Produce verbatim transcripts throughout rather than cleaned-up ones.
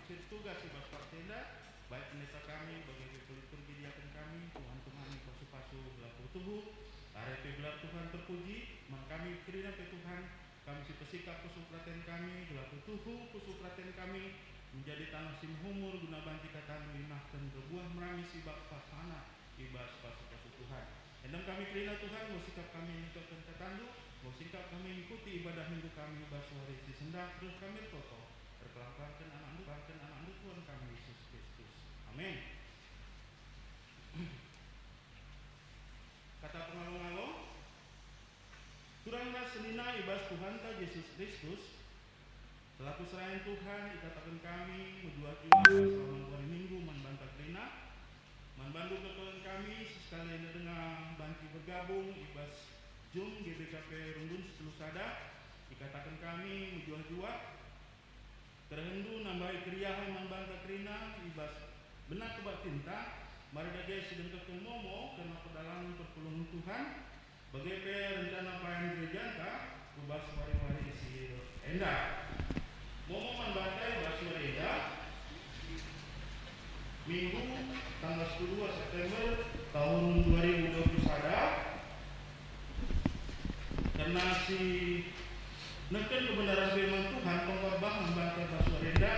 Tugas i bas partai enda, baik pendeta kami, bage pe pelikur diaken kami, Tuhan temani pasu-pasu gelah tuhu-tuhu, are pe gelar Tuhan terpuji, man kami kerina pe Tuhan, kami si pesikap pusuh peraten kami, gelah tuhu-tuhu pusuh peraten kami, menjadi tanah si mehumur guna banci katandu inahken erbuah merami si bak pasana i bas pasu-pasu Tuhan. Enda kami kerina Tuhan, enggo sikap kami ningkatken katandu, enggo sikap kami ngikuti ibadah minggu kami i bas wari si sendah, terus kami ertoto, erkelangken anakNdu, kelangken anakNdu Tuhan kami Yesus Kristus. Amin. Kata pengalo-ngalo, turang ras senina i bas Tuhanta Jesus Kristus, selaku serayan Tuhan, ikataken kami mejuah-juah ras lamang wari minggu man banta kerina, man bandu kekelen kami, si sekali enda denga banci bergabung i bas Zoom G B K P Runggun si telu sada, ikataken kami mejuah-juah, kerehenNdu nambai keriahen man banta kerina i bas benak kebaktinta, mari dage sidengkehken momo kerna perdalanen perpulungen Tuhan, bage pe rencana payan gerejanta ku bas wari-wari si reh enda. Momo man banta i bas wari enda, Minggu, tanggal sepuluh dua September tahun dua ribu dua puluh sada, kerna si neken kebenaran firman Tuhan, pengkhotbah man banta bas wari enda,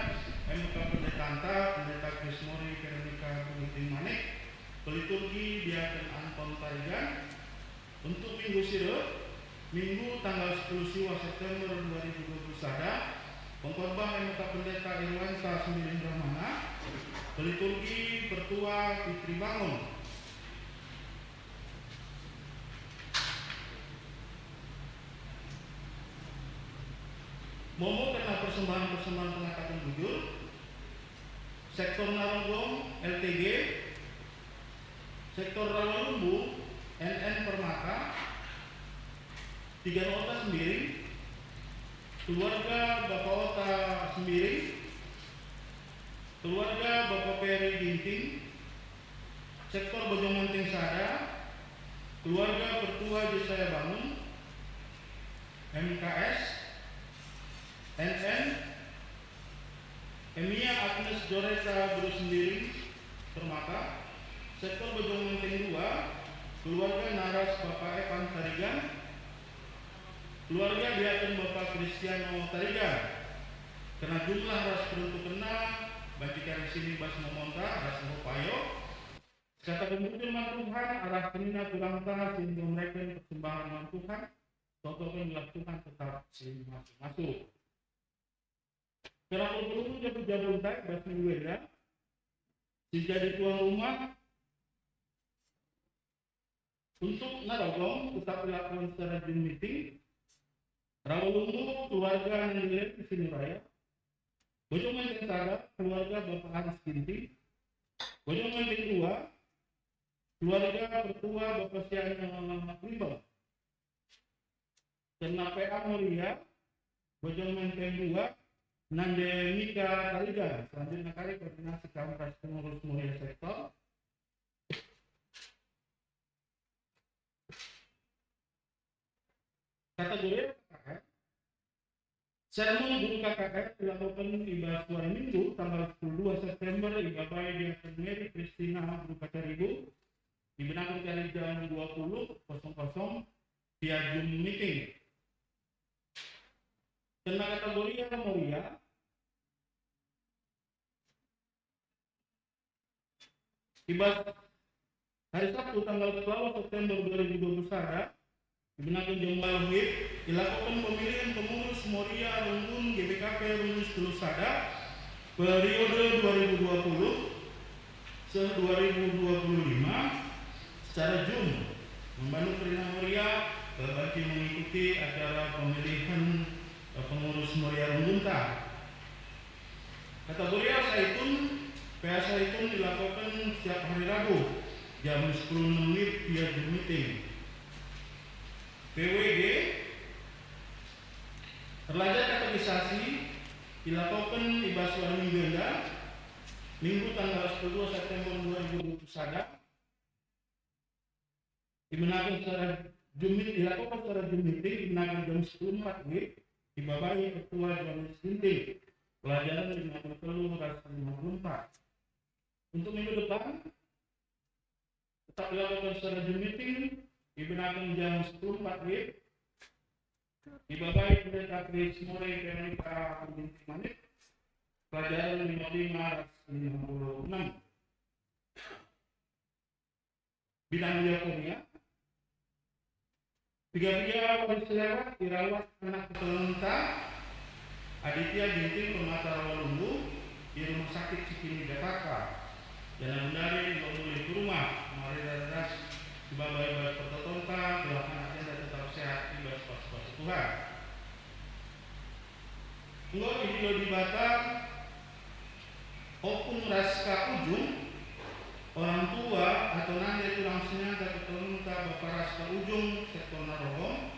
e maka pendetanta, Pendeta Krismori Veronica Gumiting Manik, peliturgi diaken Anton Tarigan, untuk minggu si reh, Minggu tanggal sepuluh siwa September dua ribu dua puluh sada, pengkhotbah e maka Pendeta Irwanta Sembiring Rahmana, peliturgi Pertua Fitri Bangun. Momo kerna persembahan-persembahan pengataken bujur, sektor Narogong, L T G, sektor Rawalumbu, N N Permata, Tiga Ota Sembiring, keluarga Bapa Ota Sembiring, keluarga Bapa Peri Ginting, sektor Bojong Menteng sada, keluarga Pertua Jesaya Bangun, M K S, N N, Emia Agnes Joreta Beru Sembiring, Permata, sektor Bojong Menteng dua, keluarga Naras Bapa Evan Tarigan, keluarga diaken Bapa Kristiano Tarigan. Kerna jumlah ras peruntukenna, banci kari sini bas momonta ras enggo payo. Kata pemujur man Tuhan, arah senina turangta si enggo mereken persembahan man Tuhan, totokenlah Tuhan tetap si masu-masu. Kerapu-perpulungen jabu-jabunta i bas minggu enda, si jadi tuan rumah untuk Narogong tetap dilakukan secara Zoom meeting, Rawalumbu keluarga Nandile Sinuraya, Bojong Menteng sada keluarga Bapak Aris Ginting, Bojong Menteng dua keluarga Pertua Bapak Siana Rimbang. Kena P A Moria, Bojong Menteng dua, Nande Mika Tarigan. Selanjutnya kali koordinasi kam ras pengurus Moria sektor. Kategori Sermon guru K K R dilakoken i bas wari Minggu, tanggal sepuluh dua September, ibabai diaken Mary Christina guru K K R ibu, ibenaken kari jam dua puluh kosong kosong via Zoom meeting. Kena kategori Moria, I bas hari Sabtu tanggal sepuluh September dua ribu dua puluh sada, ibenaken jam waluh WIB, ilakoken pemilihan pengurus Moria Runggun G B K P Runggun telu sada, periode dua ribu dua puluh seh dua ribu dua puluh lima, secara Zoom. Man bandu kerina Moria, banci mengikuti acara pemilihan, eh, pengurus Moria Runggunta. Kategori Al Saitun, P A Saitun dilakoken setiap hari Rabu, jam sepuluh enem WIB via Zoom meeting. P W G, erlajar katekisasi, dilakoken i bas wari Minggu enda, Minggu tanggal sepuluh dua September dua ribu dua puluh sada, Ibenaken secara Zoom meet-, ilakoken secara Zoom meeting, ibenaken jam sepuluh empat WIB, ibabai Pertua Johannes Ginting. Pelajaran lima puluh telu ras lima puluh empat. Untuk minggu depan, tetap dilakukan secara Zoom meeting, dibenaken jam sepuluh empat W I B, dibabai Pendeta Chris Murray, P M K Manit, pelajaran lima puluh lima ras lima puluh enam. Bidang diakonia. Piga-piga wari si lewat irawat anak keturunenta, Aditya Ginting Permata Rawalumbu, i Rumah Sakit Cikini Jataka. Janah genduari enggo mulih ku rumah, mari ras-ras sibabai bas pertotonta, gelah anak enda tetap sehat i bas kuasa-kuasa Tuhan. Enggo idilo Dibata opung ras ka ujung, orang tua atau nande tulang senina keturunenta bapa ras ka ujung sektor Narogong,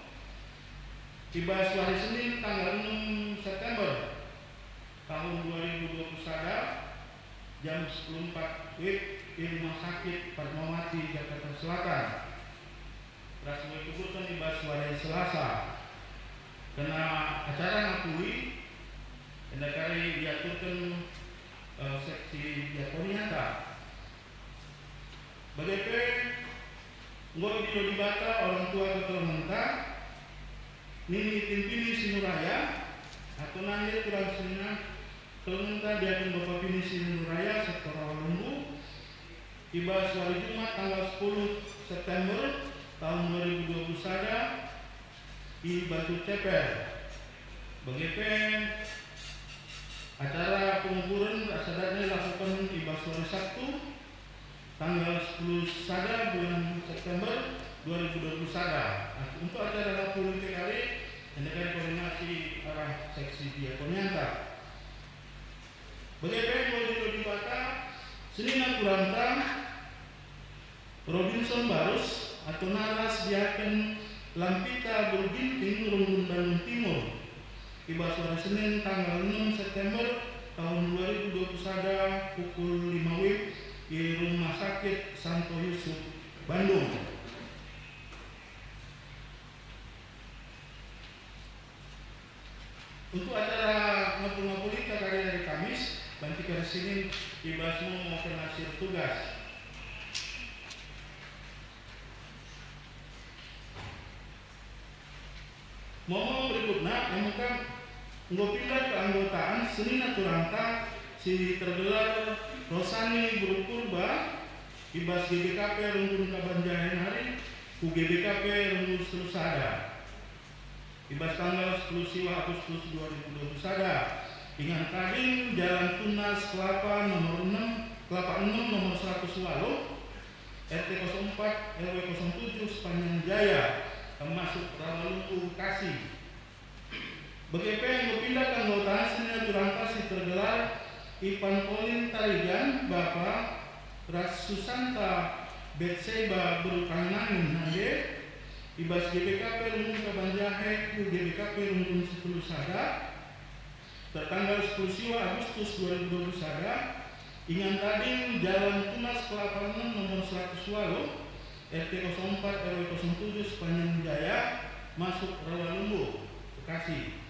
i bas wari Senin tanggal enam September tahun dua ribu dua puluh sada, jam sepuluh empat W I B i Rumah Sakit Fatmawati, Jakarta Selatan. Ras enggo ikuburken i bas wari Selasa. Kerna acara ngakui, enda kari iaturken, eh, seksi diakonianta. Bage pe, enggo idilo Dibata orang tua keturunenta, nini Timpini Sinuraya, atau nande tulang senina keturunenta diaken Bapa Pini Sinuraya sektor Rawalumbu, i bas wari Jumat tanggal sepuluh September tahun dua ribu dua puluh sada i Batu Ceper. Bage pe, acara penguburen ras adatna ilakoken i bas wari Sabtu, tanggal sepuluh sada bulan September dua ribu dua puluh sada. Nah, untuk acara ngakui T K W, enda kari koordinasi arah seksi diakonianta. Bage pe enggo idilo Dibata senina turanta Robinson Barus atau naras diaken Lampita Beru Ginting, Runggun, Bandung Timur, i bas wari Senin tanggal enam September tahun dua ribu dua puluh sada pukul lima W I B i Rumah Sakit Santo Yusuf, Bandung. Untuk acara ngapul-ngapulita kari hari Kamis, banci kari Senin i bas momo kena si ertugas. Momo berikutna, e maka enggo pindah keanggotaan senina turanta si tergelar Rosani Beru Purba i bas G B K P Runggun Kabanjahe nari ku G B K P Runggun Seterusada. I bas tanggal sepuluh siwah Agustus dua ribu dua puluh sada, ingan tading Jalan Tunas Kelapa nomor enam, Kelapa enam nomor seratus waluh, R T kosong empat R W kosong tujuh Sepanjang Jaya, termasuk Rawalumbu, Bekasi. Bage pe enggo pindah keanggotaan senina turanta si tergelar Ipan Polin Tarigan, bapa, ras Susanta Betseba Beru Kangenangen nande, i bas G B K P Runggun Kabanjahe ku G B K P Runggun Seterusada, tertanggal sepuluh siwah Agustus dua ribu dua puluh sada, ingan tading Jalan Tunas Kelapa enam nomor seratus waluh, R T kosong empat R W kosong tujuh Sepanjang Jaya, masuk Rawalumbu, Bekasi.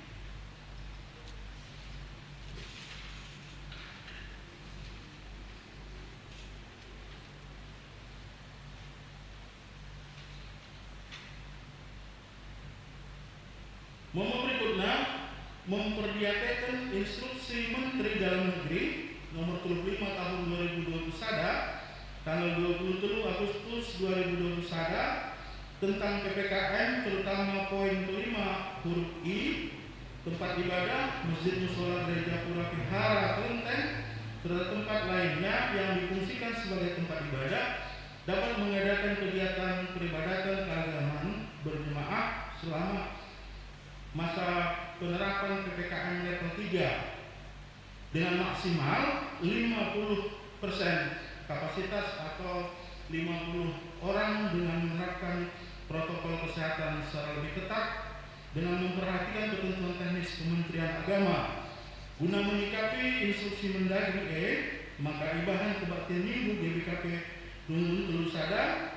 Momo berikutna, memperdiateken Instruksi Menteri Dalam Negeri nomor dua puluh lima tahun dua ribu dua puluh sada, tanggal dua puluh telu Agustus dua ribu dua puluh sada, tentang P P K M, terutama poin kelima huruf I, tempat ibadah, Masjid Mushola Gereja Pura Vihara Klenteng, serta tempat lainnya yang difungsikan sebagai tempat ibadah, dapat mengadakan kegiatan peribadatan keagamaan berjemaah selama masa penerapan P P K M level tiga dengan maksimal lima puluh persen kapasitas atau lima puluh orang dengan menerapkan protokol kesehatan secara lebih ketat dengan memperhatikan ketentuan teknis Kementerian Agama. Guna menyikapi instruksi Mendagri e, maka ibahan kebaktian Minggu G B K P Runggun Seterusada,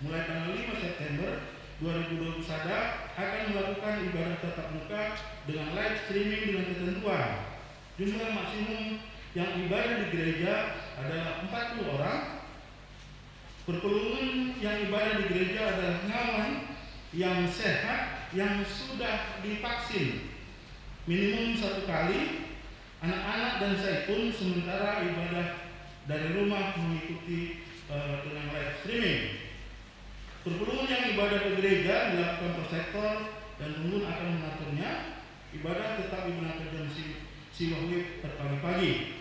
mulai tanggal lima September dua ribu dua puluh sada, akan melakukan ibadah tatap muka dengan live streaming dengan ketentuan Jumlah maksimum yang ibadah di gereja adalah empat puluh orang. Perpulungen yang ibadah di gereja adalah ngawan yang sehat yang sudah divaksin minimum satu kali, anak-anak dan saya pun sementara ibadah dari rumah mengikuti, eh, dengan live streaming. Perpulungen yang ibadah ke gereja dilakukan per sektor dan pengurus akan mengaturnya. Ibadah tetap dibenarkan jam si, siwah wib per pagi-pagi.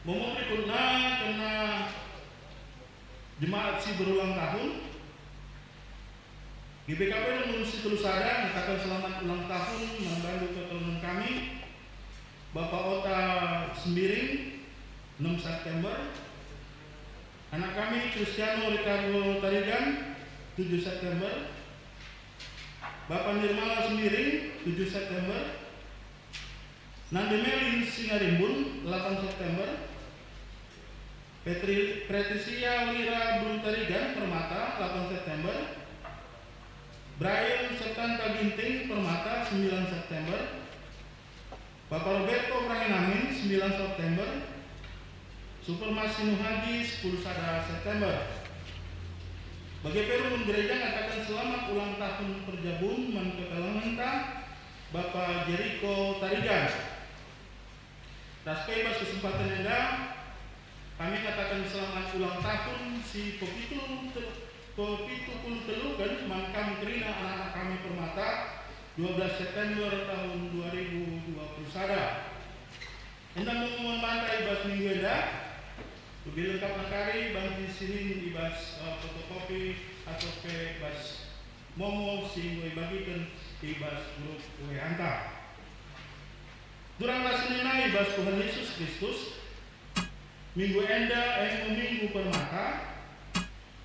Momo berikutna kena jemaat si berulang tahun. G B K P Runggun si telu sada ngataken selamat ulang tahun man bandu kekelengen kami, Bapa Ota Sembiring, enam September, anak kami Cristiano Ricardo Tarigan, tujuh September, Bapa Nirmala Sembiring, tujuh September, Nande Melin Singarimbun, delapan September, Petri, Patricia Wira Bun Tarigan, Permata, delapan September, Brian Septanta Ginting, Permata, sembilan September, Bapak Roberto Pranginangin, sembilan September, Supermas Sinuhagi, sepuluh sada September. Bage pe runggun gereja ngataken selamat ulang tahun perjabun man kekelengenta, Bapa Jeriko Tarigan. Ras pe bas kesempaten enda, kami ngataken selamat ulang tahun si pepitu tel-, pepitu puluh teluken man kam kerina anak-anak kami Permata, dua belas September tahun dua ribu dua puluh sada. Enda me pengumuman banta i bas minggu enda, lebih lengkapna kari banci sinin i bas, eh, fotokopi atau pe bas momo si enggo ibagiken i bas grup W A-nta. Turang ras senina i bas Tuhan Yesus Kristus, minggu enda e me minggu Permata,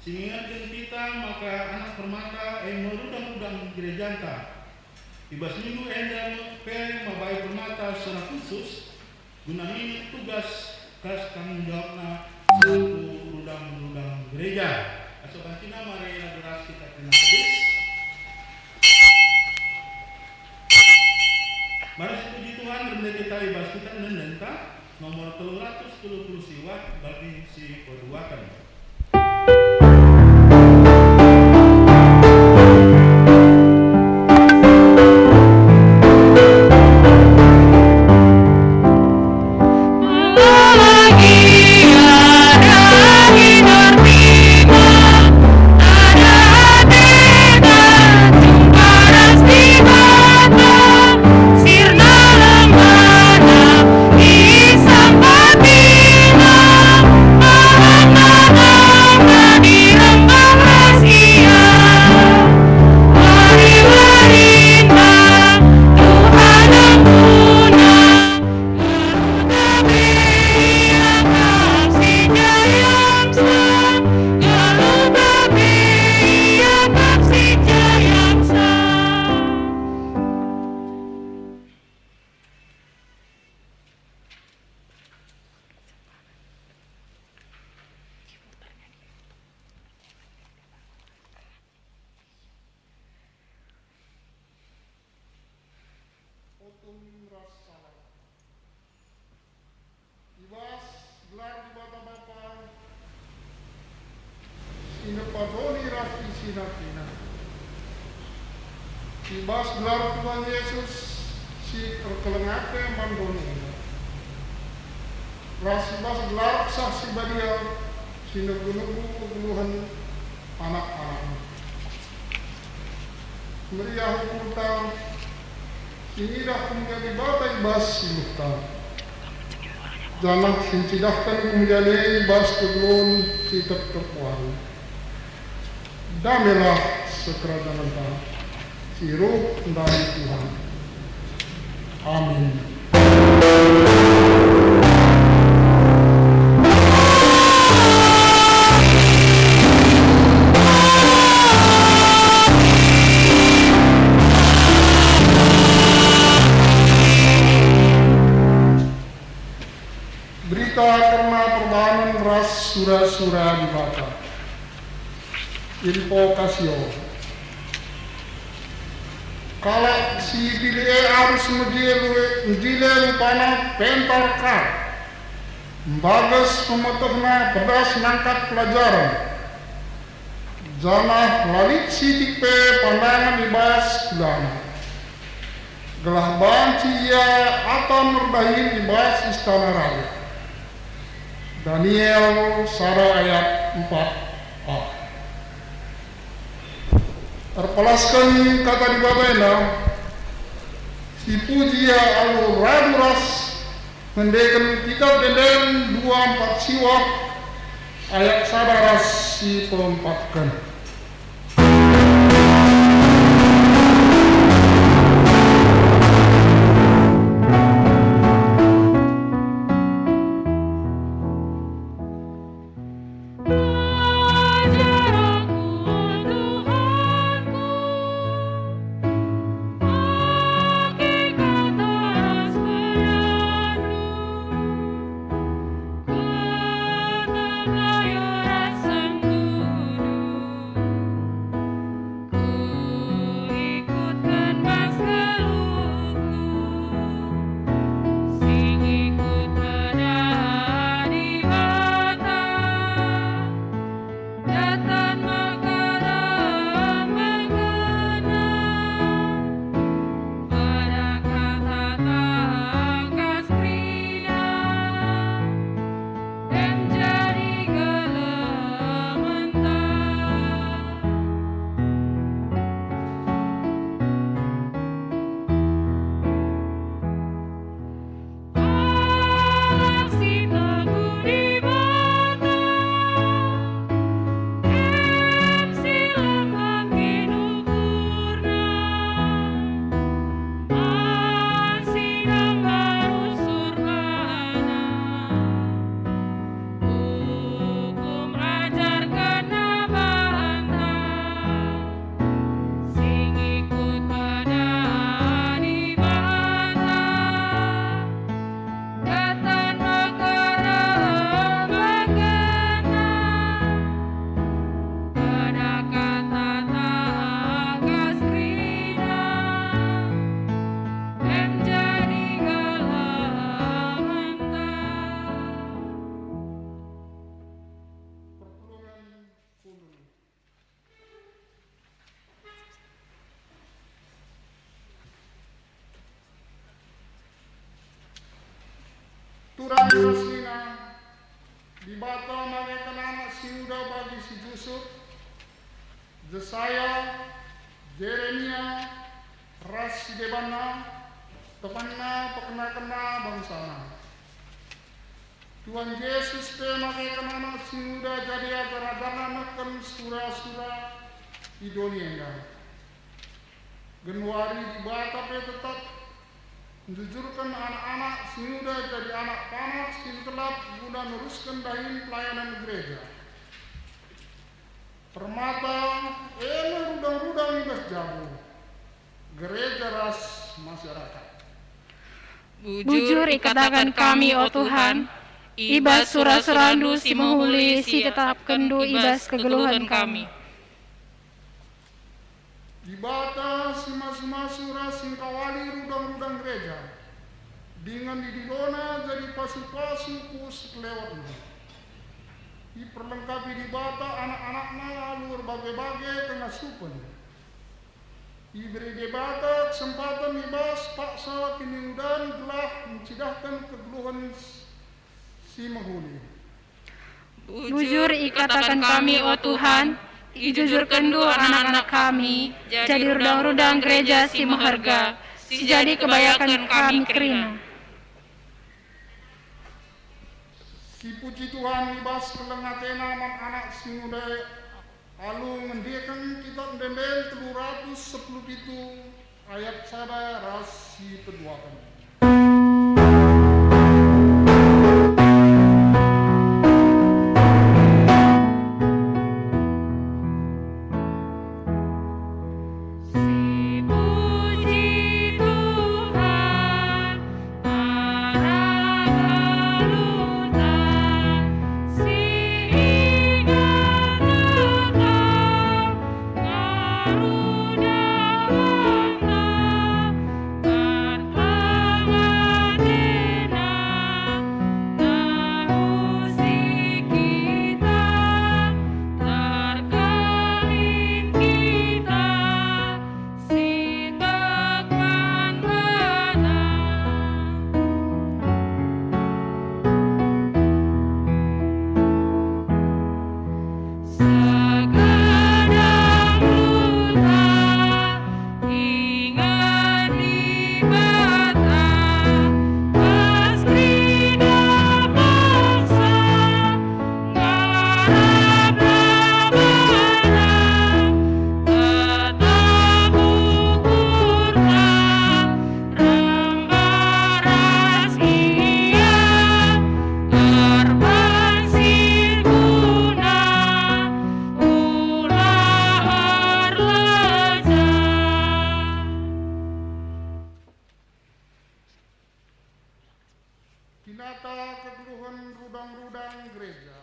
si ngingetken kita maka anak Permata e me rudang-rudang gerejanta. I bas minggu enda me pe mabai Permata secara khusus guna nginget tugas ras tanggung jawabna selaku rudang-rudang gereja. Aso banci mari radu ras kita kerina tedis. Mari sipuji Tuhan, rende kita i bas kitab ende-enda nomor telu ratus telu puluh siwah bagi si peduaken. Otum ras salah. I bas gelar Dibata Bapa, si nepa doni ras isi nari kerina. I bas gelar Tuhan Yesus si erkeleng ate man doni enda. Ras i bas gelar Kesah Si Badia si negu-negu kegeluhen anak-anakNa. Meriah ukurta, si ngidah kemulian Dibata i bas iluhta, janah si ncidahken kemulian e i bas kegeluhen si tep-tep wari. Damelah sekerajangenta si reh ndai Tuhan. Amin. Berita kerna perbahanen ras sura-sura Dibata. Invokasio. Kalak si ipilih e arus mejile, mejile rupana pentar ka, mbages pemetehna pedas nangkap pelajaren, janah la lit sitik pe pandangen i bas kulana, gelah banci ia atam erdahin i bas istana raja. Daniel sada ayat empat a. Erpalasken Kata Dibata enda, sipuji ia alu radu ras ngendeken Kitap Ende-enden dua empat siwah ayat sada ras si peempatken. Ajar aku, Tuhanku, ake kata ras pernahNdu, kata pelayo ras sangkundu. Kuikutken bas geluhku, sing ikut pedah Dibata, datang maka rembakna, pada kata tangkas kerina. Em jadi gelementa. Kalak si teguh Dibata, em si lembang kin ukurna, man si denggar usur bana. Ukum ajarkenna banta, sing ikut pedah Dibata, datang maka rembakna, pada kata tangkas kerina, em jadi gelementa. Perpulungen kundul. Turang ras nina, Dibata mangeken anak si nguda bagi si Jusup, Jesaya, Jeremia, ras si debanna, temanna pekenakenna bangsaNa. Tuhan Jesus pe mangeken anak si nguda jadi ajar-ajarNa nehken sura-sura i doni enda. Genduari Dibata pe tetap njujurken anak-anak si nguda jadi anak panak si ntelap guna nerusken dahin pelayanan gereja. Permata e me rudang-rudang i bas jabu, gereja ras masyarakat. Bujur ikataken kami, o Tuhan, i bas sura-suraNdu si mehuli si itetapkenNdu i bas kegeluhen kami. Dibata si masu-masu ras si ngkawali rudang-rudang gereja, dingen idilona jadi pasu-pasu ku sekelewetna. Iperlengkapi Dibata anak-anakNa alu erbage-bage kengasupen. Iberi Dibata kesempaten i bas paksa kiniudan gelah ncidahken kegeluhen si mehuli. Bujur ikataken kami, o Tuhan, ijujurkenNdu anak-anak kami jadi rudang-rudang gereja si meherga, si jadi kebayaken kami kerina. Sipuji Tuhan i bas keleng ateNa man anak si nguda e, alu ngendeken Kitap Ende-enden telu ratus sepuluh pitu ayat sada ras si peduaken. Sipuji Tuhan, arah geluhta si ingan-ingan. Kinata kegeluhen rudang-rudang gereja.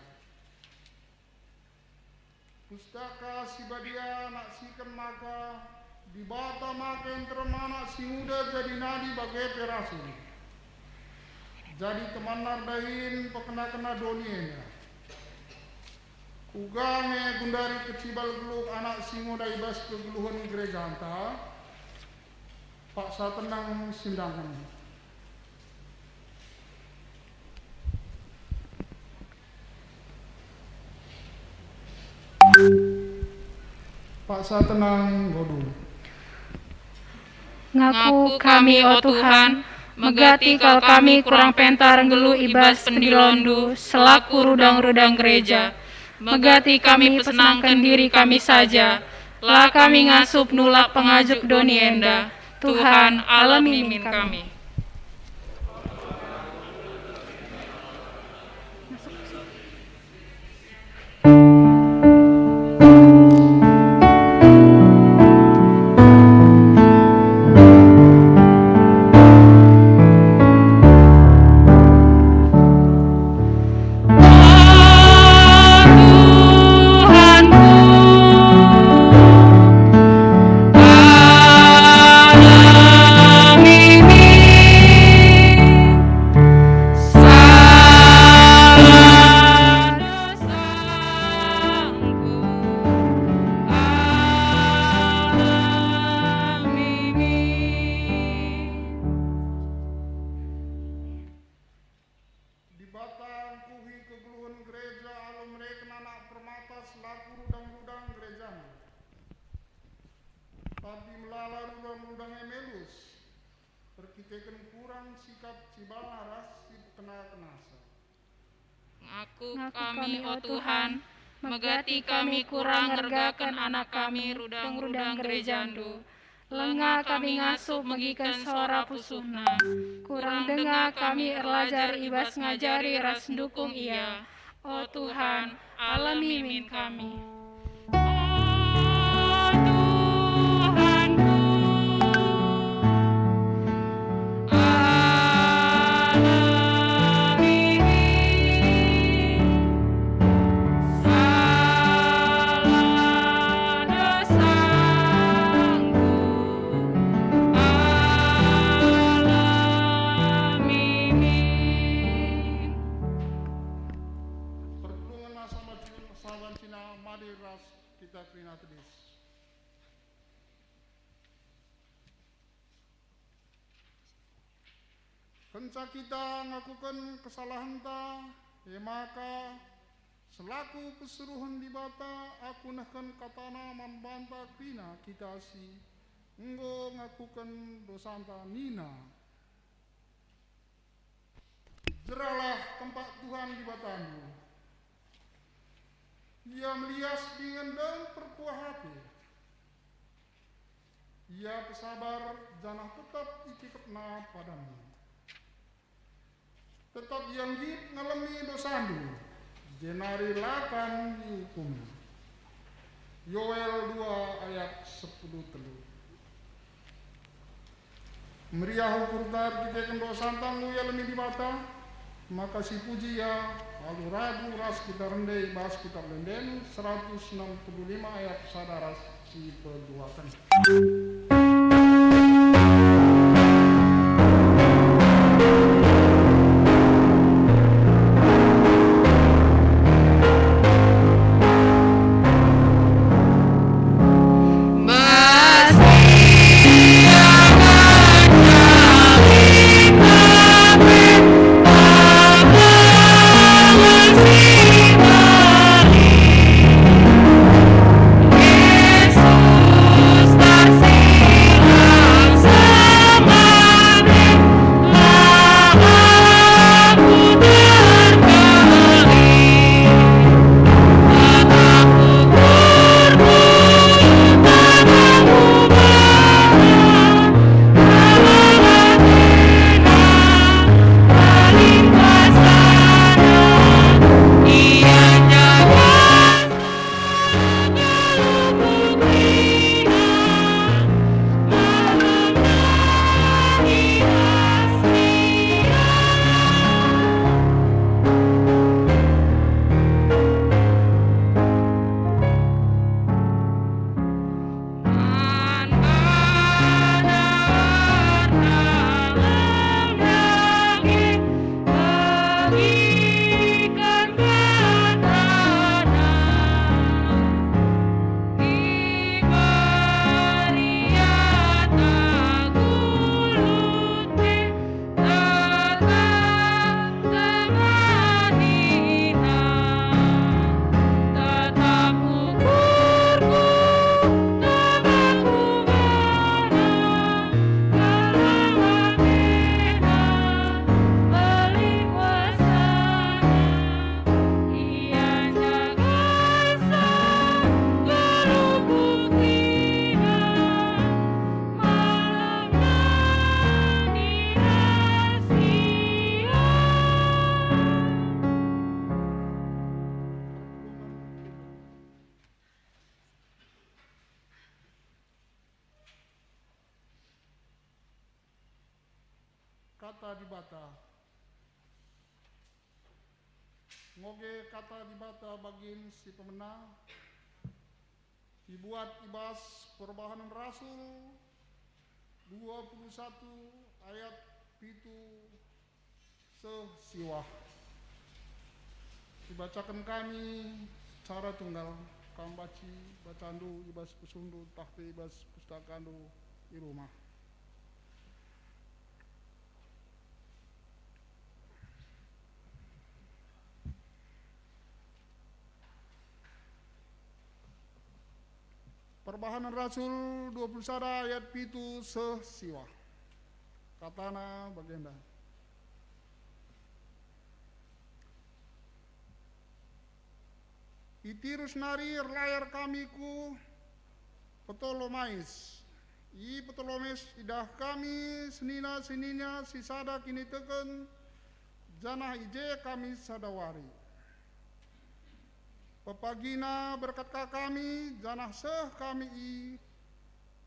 Pustaka Si Badia naksiken maka Dibata make nterem anak si nguda jadi nabi bage pe rasul. Jadi temanna erdahin pekena-kena doni enda. Kuga nge gundari kecibal geluk anak si nguda i bas kegeluhen gerejanta? Paksa tenang sindangen. Paksa tenang, nggo dulu. Ngaku kami, o Tuhan, megati kal kami kurang pentar nggeluh i bas pendilonNdu selaku rudang-rudang gereja. Megati kami pesenangken diri kami saja, la kami ngasup nulak pengajuk doni enda. Tuhan, alemi min kami. Dibata ngkuhi kegeluhen gereja alu mereken anak permata selaku rudang-rudang gerejaNa. Tapi melala rudang-rudang Emelus, erkiteken kurang sikap cibalna ras si pekena-kenasa. Ngaku kami, o Tuhan, megati kami kurang ngergaken anak kami rudang-rudang gerejaNdu. Lenga kami ngasup megiken sora pusuhna. Kurang denga kami erlajar i bas ngajari ras ndukung ia. O Tuhan, alemi min kami. O Tuhanku, alemi min. Salah dosangku, alemi min. Perpulungen asa maju saban cina mari ras kita kerina tedis. Kenca kita ngakuken kesalahenta, e maka, selaku persuruhen Dibata, aku nehken katana man banta kerina kita si enggo ngakuken dosanta nina, Jeralah kempak Tuhan Dibatandu. Ia melias dingen dem perkuah ate. Ia pesabar janah tetap ikikepna padanNa. Tetap ia nggit ngalemi dosandu, jenari la kam iukum. Yoel dua ayat sepuluh telu. Meriah ukurta erkiteken dosanta enggo ialemi Dibata, maka sipuji Ia alu ragu ras kita rende i bas Kitap Ende-enden seratus enam puluh lima ayat sada ras si peduaken. Kata Dibata. Ngoge Kata Dibata bagin si pemena, ibuat i bas Perbahanen Rasul dua puluh satu ayat pitu seh siwah. Ibacaken kami secara tunggal, kam banci bacandu i bas pusuhndu, tah pe i bas pustakandu i rumah. Perbahanen Rasul dua puluh sada ayat pitu seh siwah. Katana bagenda. I Tirus nari erlayar kami ku Ptolomais. I Ptolomais idah kami senina-senina si sada kiniteken, janah i je kami sada wari. Pepagina berkat ka kami, janah seh kami i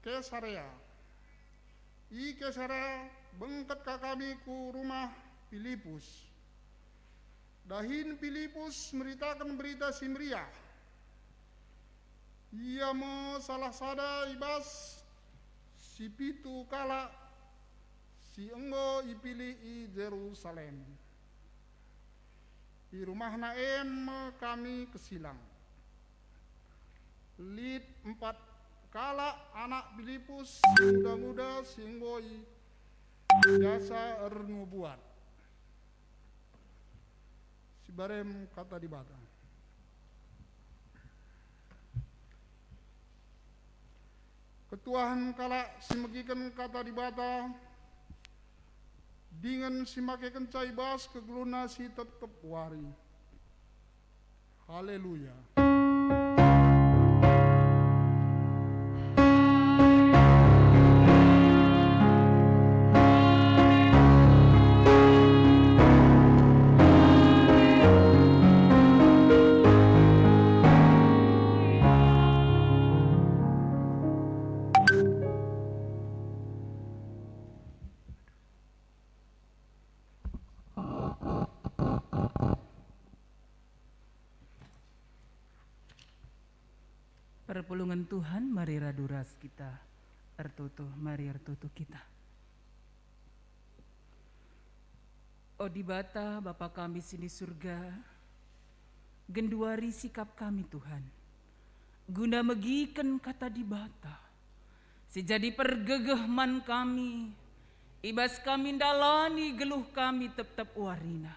Kesarea. I Kesarea bengket ka kami ku rumah Pilipus. Dahin Pilipus meritaken Berita Si Meriah. Ia me salah sada i bas si pitu kalak si enggo ipilih i Jerusalem. I rumahna e me kami kesilang. Lit empat kalak anak Pilipus si nguda-nguda si enggo i jasa ernubuat. Sibarem Kata Dibata. Ketuahen kalak si megiken Kata Dibata, dingen si makekenca i bas kegeluhna si tep-tep wari. Haleluya. Perpulungen Tuhan, mari radu ras kita ertoto, mari ertoto kita. O Dibata, Bapa kami si ni Surga, genduari sikap kami, Tuhan, guna megiken Kata Dibata si jadi pergegeh man kami, i bas kami ndalani geluh kami tep-tep warina.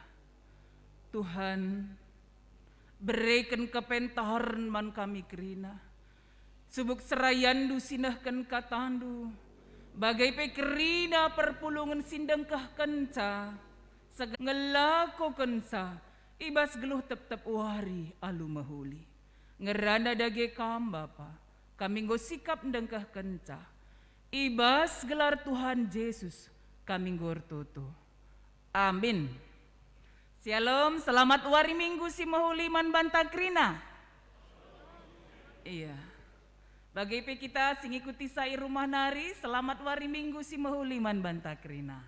Tuhan, bereken kepentaren man kami kerina. Subuk serayanNdu si nehken KataNdu, bage pe kerina perpulungen si ndengkehkenca, sega ngelakokenca i bas geluh tep-tep wari alu mehuli. Ngerana dage Kam, Bapa, kami enggo sikap ndengkehkenca. I bas gelar Tuhan Jesus kami enggo ertoto. Amin. Syalom, selamat wari Minggu si mehuli man banta kerina. Iya. Bage pe kita si ngikuti sa i rumah nari, selamat wari Minggu si mehuli man banta kerina.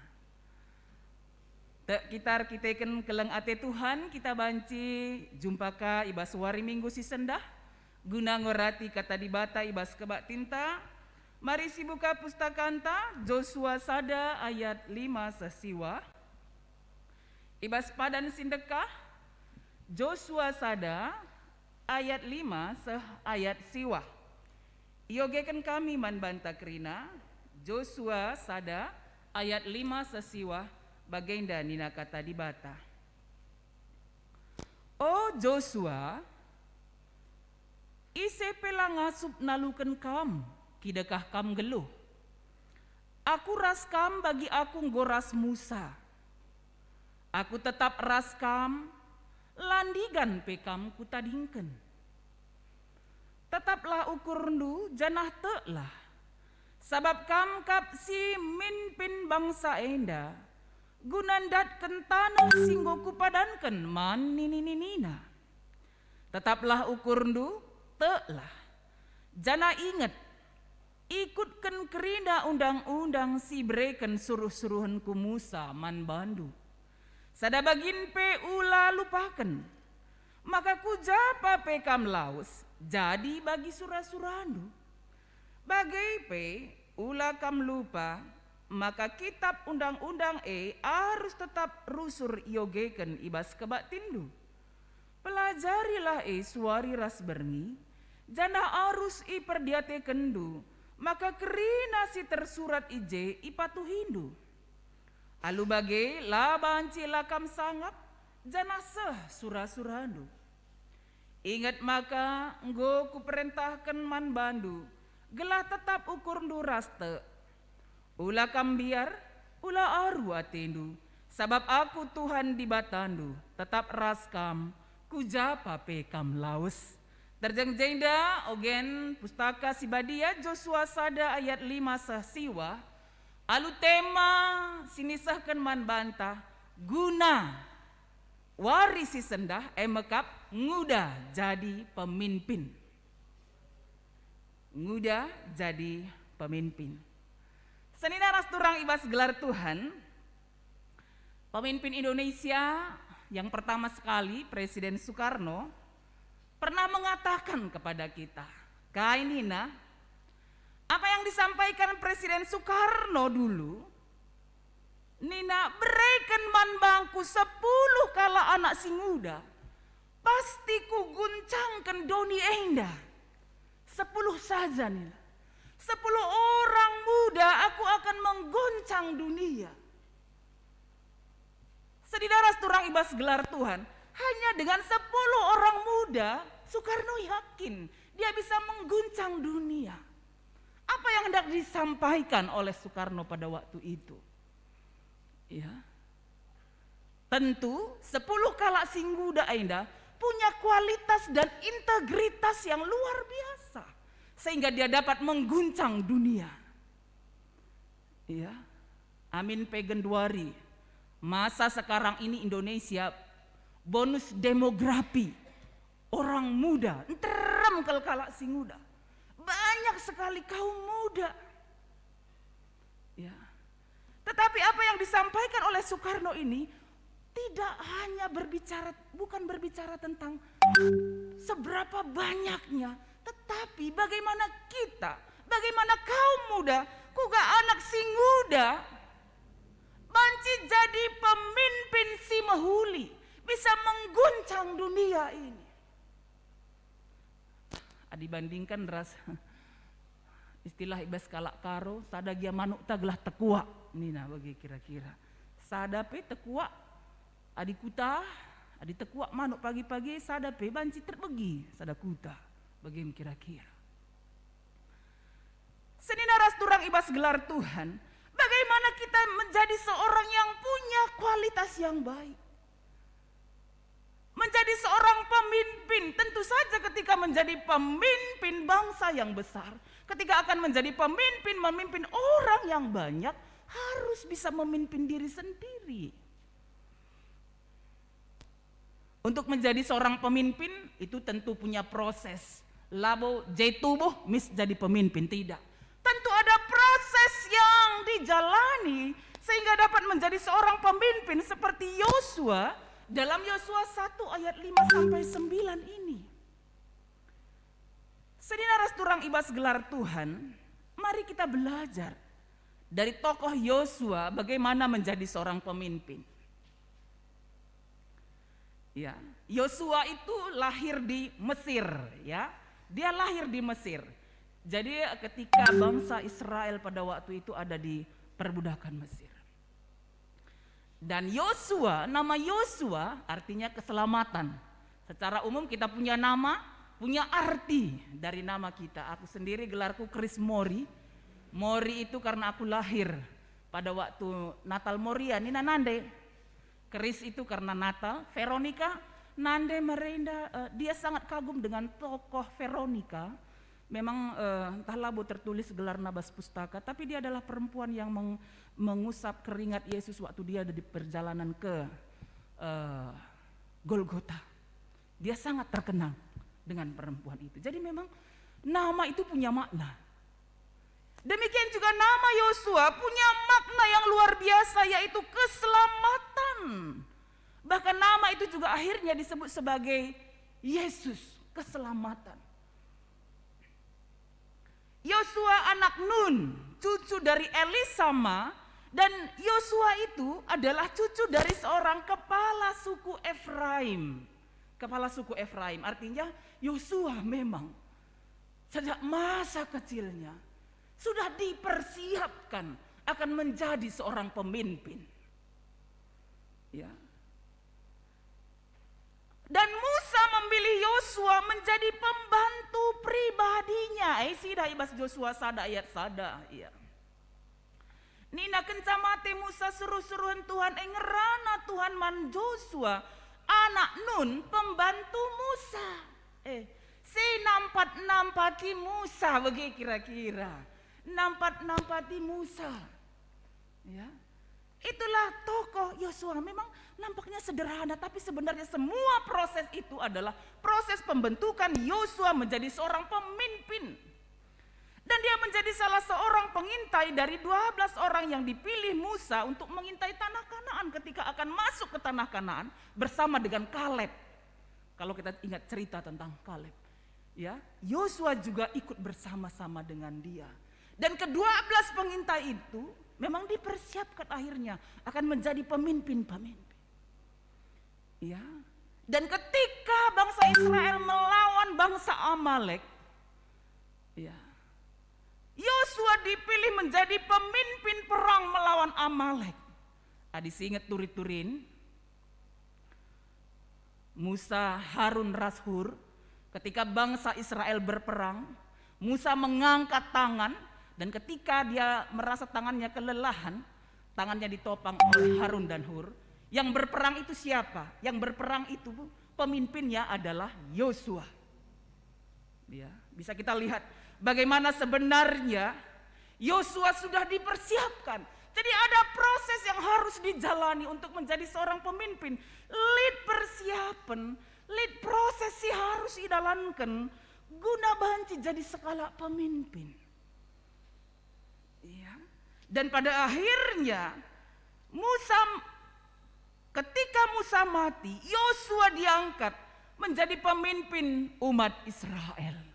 Tek kita erkiteken keleng ate Tuhan, kita banci jumpa ka i bas wari Minggu si sendah, guna ngorati Kata Dibata i bas kebaktinta. Mari sibuka pustakanta, Josua sada ayat lima seh siwah. I bas padan si ndekah, Josua sada ayat lima seh ayat siwah. Iogeken kami man banta kerina, Josua sada ayat lima seh siwah, bagenda nina Kata Dibata. O Josua, ise pe la ngasup naluken kam, kidekah kam nggeluh. Aku ras kam bagi aku enggo ras Musa. Aku tetap ras kam, la ndigan pe kam kutadingken. Tetaplah ukurndu janah teklah, sabap kam kap si mimpin bangsa enda, guna ndatken taneh si enggo kupadanken man nini-ninina. Tetaplah ukurndu, teklah, janah inget, Ikutken kerina undang-undang si ibereken suruh-suruhenku Musa man bandu. Sada bagin pe ula lupaken, maka ku japa pe kam lawes jadi bagi sura-surandu. Bage pe, ula kam lupa maka kitap undang-undang e arus tetap rusur iogeken i bas kebaktinndu. Pelajarilah e suari ras berngi, janah arus iperdiatekenndu maka kerina si tersurat i je ipatuhindu. Alu bage la banci la kam sangap, janah seh sura-surandu. Inget maka enggo kuperentahken man bandu, gelah tetap ukurndu ras tek. Ula kam mbiar, ula aru atendu, sabap Aku Tuhan Dibatandu tetap ras kam, ku japa pe kam lawes. Terjeng jenda ogen Pustaka Si Badia, Josua sada ayat lima seh siwah, alu tema si nisehken man banta, guna wari si sendah, e mekap nguda jadi pemimpin. Nguda jadi pemimpin. Senina ras turang i bas gelar Tuhan, pemimpin Indonesia yang pertama sekali, Presiden Soekarno, pernah mengatakan kepada kita, kai nina, apa yang disampaikan Presiden Soekarno dulu, nina, "Bereken man bangku sepuluh kalak anak si nguda, pasti kuguncangken doni enda." Sepuluh saja, nina. Sepuluh orang muda aku akan mengguncang dunia. Senina ras turang i bas gelar Tuhan, hanya dengan sepuluh orang muda, Soekarno yakin dia bisa mengguncang dunia. Apa yang hendak disampaikan oleh Soekarno pada waktu itu? Ya. Tentu, sepuluh kalak si nguda enda punya kualitas dan integritas yang luar biasa, sehingga dia dapat mengguncang dunia. Ya, amin pe genduari. Masa sekarang ini Indonesia bonus demografi. Orang muda, nterem kal kalak si nguda. Banyak sekali kaum muda. Ya. Tetapi apa yang disampaikan oleh Soekarno ini tidak hanya berbicara, bukan berbicara tentang seberapa banyaknya, tetapi bagaimana kita, bagaimana kaum muda, kuga anak si nguda, banci jadi pemimpin si mehuli, bisa mengguncang dunia ini. Adi bandingkan ras istilah i bas kalak Karo, sada gia manukta gelah tekuak, nina bage kira-kira. Sada pe tekuak adi kuta, adi tekuak manuk pagi-pagi, sada pe banci terbegi sada kuta, bage me kira-kira. Senina ras turang i bas gelar Tuhan, bagaimana kita menjadi seorang yang punya kualitas yang baik? Menjadi seorang pemimpin, tentu saja ketika menjadi pemimpin bangsa yang besar, ketika akan menjadi pemimpin, memimpin orang yang banyak, harus bisa memimpin diri sendiri. Untuk menjadi seorang pemimpin itu tentu punya proses. Labo je tubuh mis jadi pemimpin, tidak. Tentu ada proses yang dijalani sehingga dapat menjadi seorang pemimpin seperti Yosua dalam Yosua satu ayat lima sampai sembilan ini. Senina ras turang i bas gelar Tuhan, mari kita belajar dari tokoh Yosua bagaimana menjadi seorang pemimpin. Ya, Yosua itu lahir di Mesir, ya. Dia lahir di Mesir. Jadi ketika bangsa Israel pada waktu itu ada di perbudakan Mesir. Dan Yosua, nama Yosua artinya keselamatan. Secara umum kita punya nama, punya arti dari nama kita. Aku sendiri gelarku Chris Mori. Mori itu karena aku lahir pada waktu Natal Moria, nina nande. Chris itu karena Natal, Veronica, nande merenda, eh, dia sangat kagum dengan tokoh Veronica. Memang, eh, entah labo tertulis gelarna bas pustaka, tapi dia adalah perempuan yang meng-, mengusap keringat Yesus waktu dia ada di perjalanan ke, eh, Golgota. Dia sangat terkenal dengan perempuan itu. Jadi memang nama itu punya makna. Demikian juga nama Yosua punya makna yang luar biasa, yaitu keselamatan. Bahkan nama itu juga akhirnya disebut sebagai Yesus, keselamatan. Yosua anak Nun, cucu dari Elisama, dan Yosua itu adalah cucu dari seorang kepala suku Efraim. Kepala suku Efraim, artinya Yosua memang sejak masa kecilnya sudah dipersiapkan akan menjadi seorang pemimpin. Ya. Dan Musa memilih Yosua menjadi pembantu pribadinya. Eh, sidah i bas Yosua sada ayat sada, ya. Nina kenca mate Musa suruh-suruhen Tuhan, eh, ngerana Tuhan man Yosua, anak Nun, pembantu Musa. Eh, si nampat-nampati Musa bage kira-kira. Nampat-nampati Musa. Ya. Itulah tokoh Yosua. Memang nampaknya sederhana, tapi sebenarnya semua proses itu adalah proses pembentukan Yosua menjadi seorang pemimpin. Dan dia menjadi salah seorang pengintai dari dua belas orang yang dipilih Musa untuk mengintai tanah Kanaan ketika akan masuk ke tanah Kanaan bersama dengan Kaleb. Kalau kita ingat cerita tentang Kaleb, ya, Yosua juga ikut bersama-sama dengan dia. Dan kedua belas pengintai itu memang dipersiapkan akhirnya akan menjadi pemimpin-pemimpin. Ya. Dan ketika bangsa Israel melawan bangsa Amalek, ya, Yosua dipilih menjadi pemimpin perang melawan Amalek. Adi singet turi-turin, Musa, Harun ras Hur, ketika bangsa Israel berperang, Musa mengangkat tangan, dan ketika dia merasa tangannya kelelahan, tangannya ditopang oleh Harun dan Hur. Yang berperang itu siapa? Yang berperang itu pemimpinnya adalah Yosua. Ya, bisa kita lihat bagaimana sebenarnya Yosua sudah dipersiapkan. Jadi ada proses yang harus dijalani untuk menjadi seorang pemimpin. Lit persiapan, lit proses si harus idalanken guna banci jadi sekalak pemimpin. Iya. Dan pada akhirnya Musa, ketika Musa mati, Yosua diangkat menjadi pemimpin umat Israel.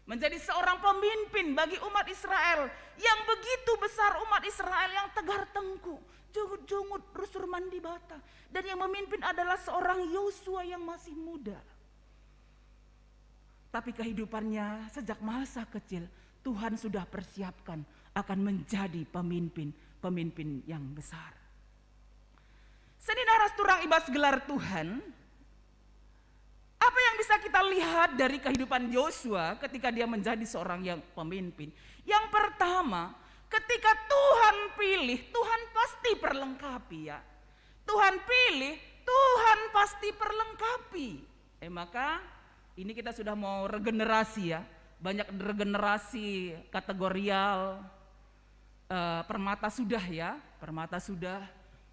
Menjadi seorang pemimpin bagi umat Israel yang begitu besar, umat Israel yang tegar tengku, jungut-jungut, rusur man Dibata. Dan yang memimpin adalah seorang Yosua yang masih muda. Tapi kehidupannya sejak masa kecil, Tuhan sudah persiapkan akan menjadi pemimpin-pemimpin yang besar. Senina ras turang i bas gelar Tuhan, apa yang bisa kita lihat dari kehidupan Yosua ketika dia menjadi seorang yang pemimpin? Yang pertama, ketika Tuhan pilih, Tuhan pasti perlengkapi, ya. Tuhan pilih, Tuhan pasti perlengkapi. Eh, maka ini kita sudah mau regenerasi, ya. Banyak regenerasi kategorial, eh, Permata sudah, ya. Permata sudah,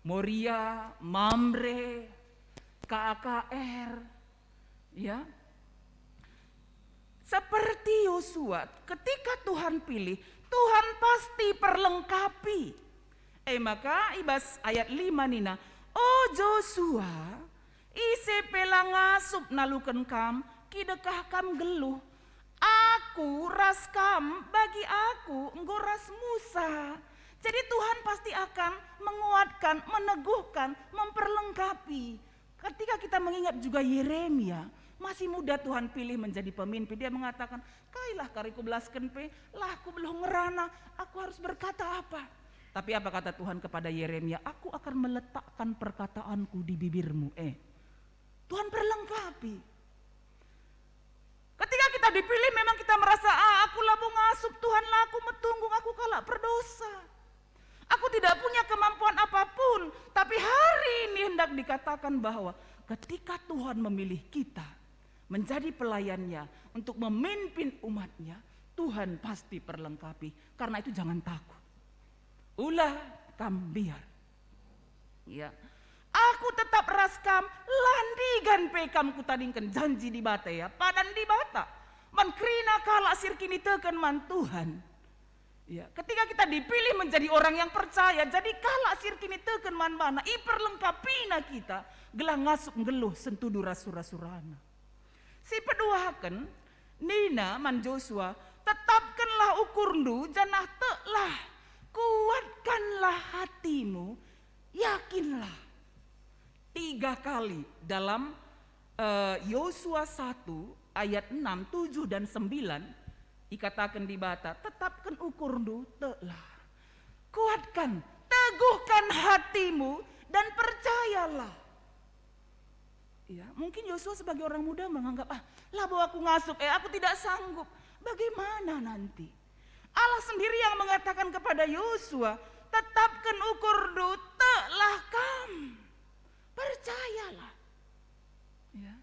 Moria, Mamre, K A K R, ya. Seperti Yosua, ketika Tuhan pilih, Tuhan pasti perlengkapi. Eh, maka i bas ayat lima nina, "O Josua, ise pe la ngasup naluken kam, kidekah kam geluh. Aku ras kam, bagi aku enggo ras Musa." Jadi Tuhan pasti akan menguatkan, meneguhkan, memperlengkapi. Ketika kita mengingat juga Yeremia, masih muda Tuhan pilih menjadi pemimpin. Dia mengatakan, "Kailah kari kubelasken pe, lah aku belum ngerana, aku harus berkata apa?" Tapi apa kata Tuhan kepada Yeremia? "Aku akan meletakkan perkataanku di bibirmu." Eh, Tuhan perlengkapi. Ketika kita dipilih, memang kita merasa, "Ah, aku labo ngasup, Tuhan, lah aku metunggung, aku kalak perdosa. Aku tidak punya kemampuan apapun." Tapi hari ini hendak dikatakan bahwa ketika Tuhan memilih kita menjadi pelayannya untuk memimpin umatnya, Tuhan pasti perlengkapi. Karena itu jangan takut. Ula kam mbiar. Ya. "Aku tetap ras kam, la ndigan pe kam kutadingken," janji Dibata, ya, padan Dibata. Man kerina kalak si erkiniteken man Tuhan. Ya, ketika kita dipilih menjadi orang yang percaya, jadi kalak si erkiniteken man bana, iperlengkapina kita gelah ngasup nggeluh sentudu ras sura-surana. Si peduaken, nina man Josua, "Tetapkenlah ukurndu janah teklah, kuatkanlah hatimu, yakinlah." Tiga kali dalam, eh, Yosua satu ayat enam, tujuh, dan sembilan, ikataken Dibata, "Tetapken ukurndu, teklah. Kuatkan, teguhkan hatimu, dan percayalah." Ya, mungkin Yosua sebagai orang muda menganggap, "Ah, labo aku ngasup, eh, aku tidak sanggup." Bagaimana nanti? Allah sendiri yang mengatakan kepada Yosua, "Tetapken ukurndu, teklah kam. Percayalah." Ya.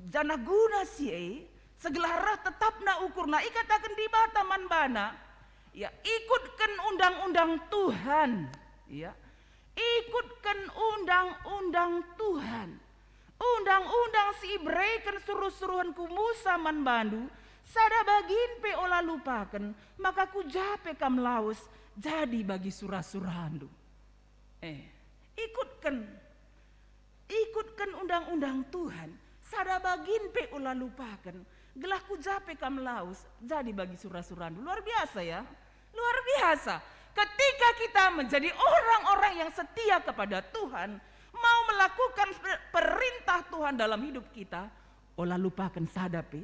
Janah guna si e, segelah reh tetapna ukurna, ikataken Dibata man bana, ya, "Ikutken undang-undang Tuhan." Ya. "Ikutken undang-undang Tuhan. Undang-undang si ibereken suruh-suruhenku Musa man bandu, sada bagin pe ola lupaken, maka ku ja pe kam lawes jadi bagi sura-surandu." Eh, ikutken, ikutken undang-undang Tuhan, sada bagin pe ola lupaken, gelah ku ja pe kam lawes jadi bagi sura-surandu. Luar biasa, ya. Luar biasa. Ketika kita menjadi orang-orang yang setia kepada Tuhan, mau melakukan per-, perintah Tuhan dalam hidup kita, ola lupaken sada pe.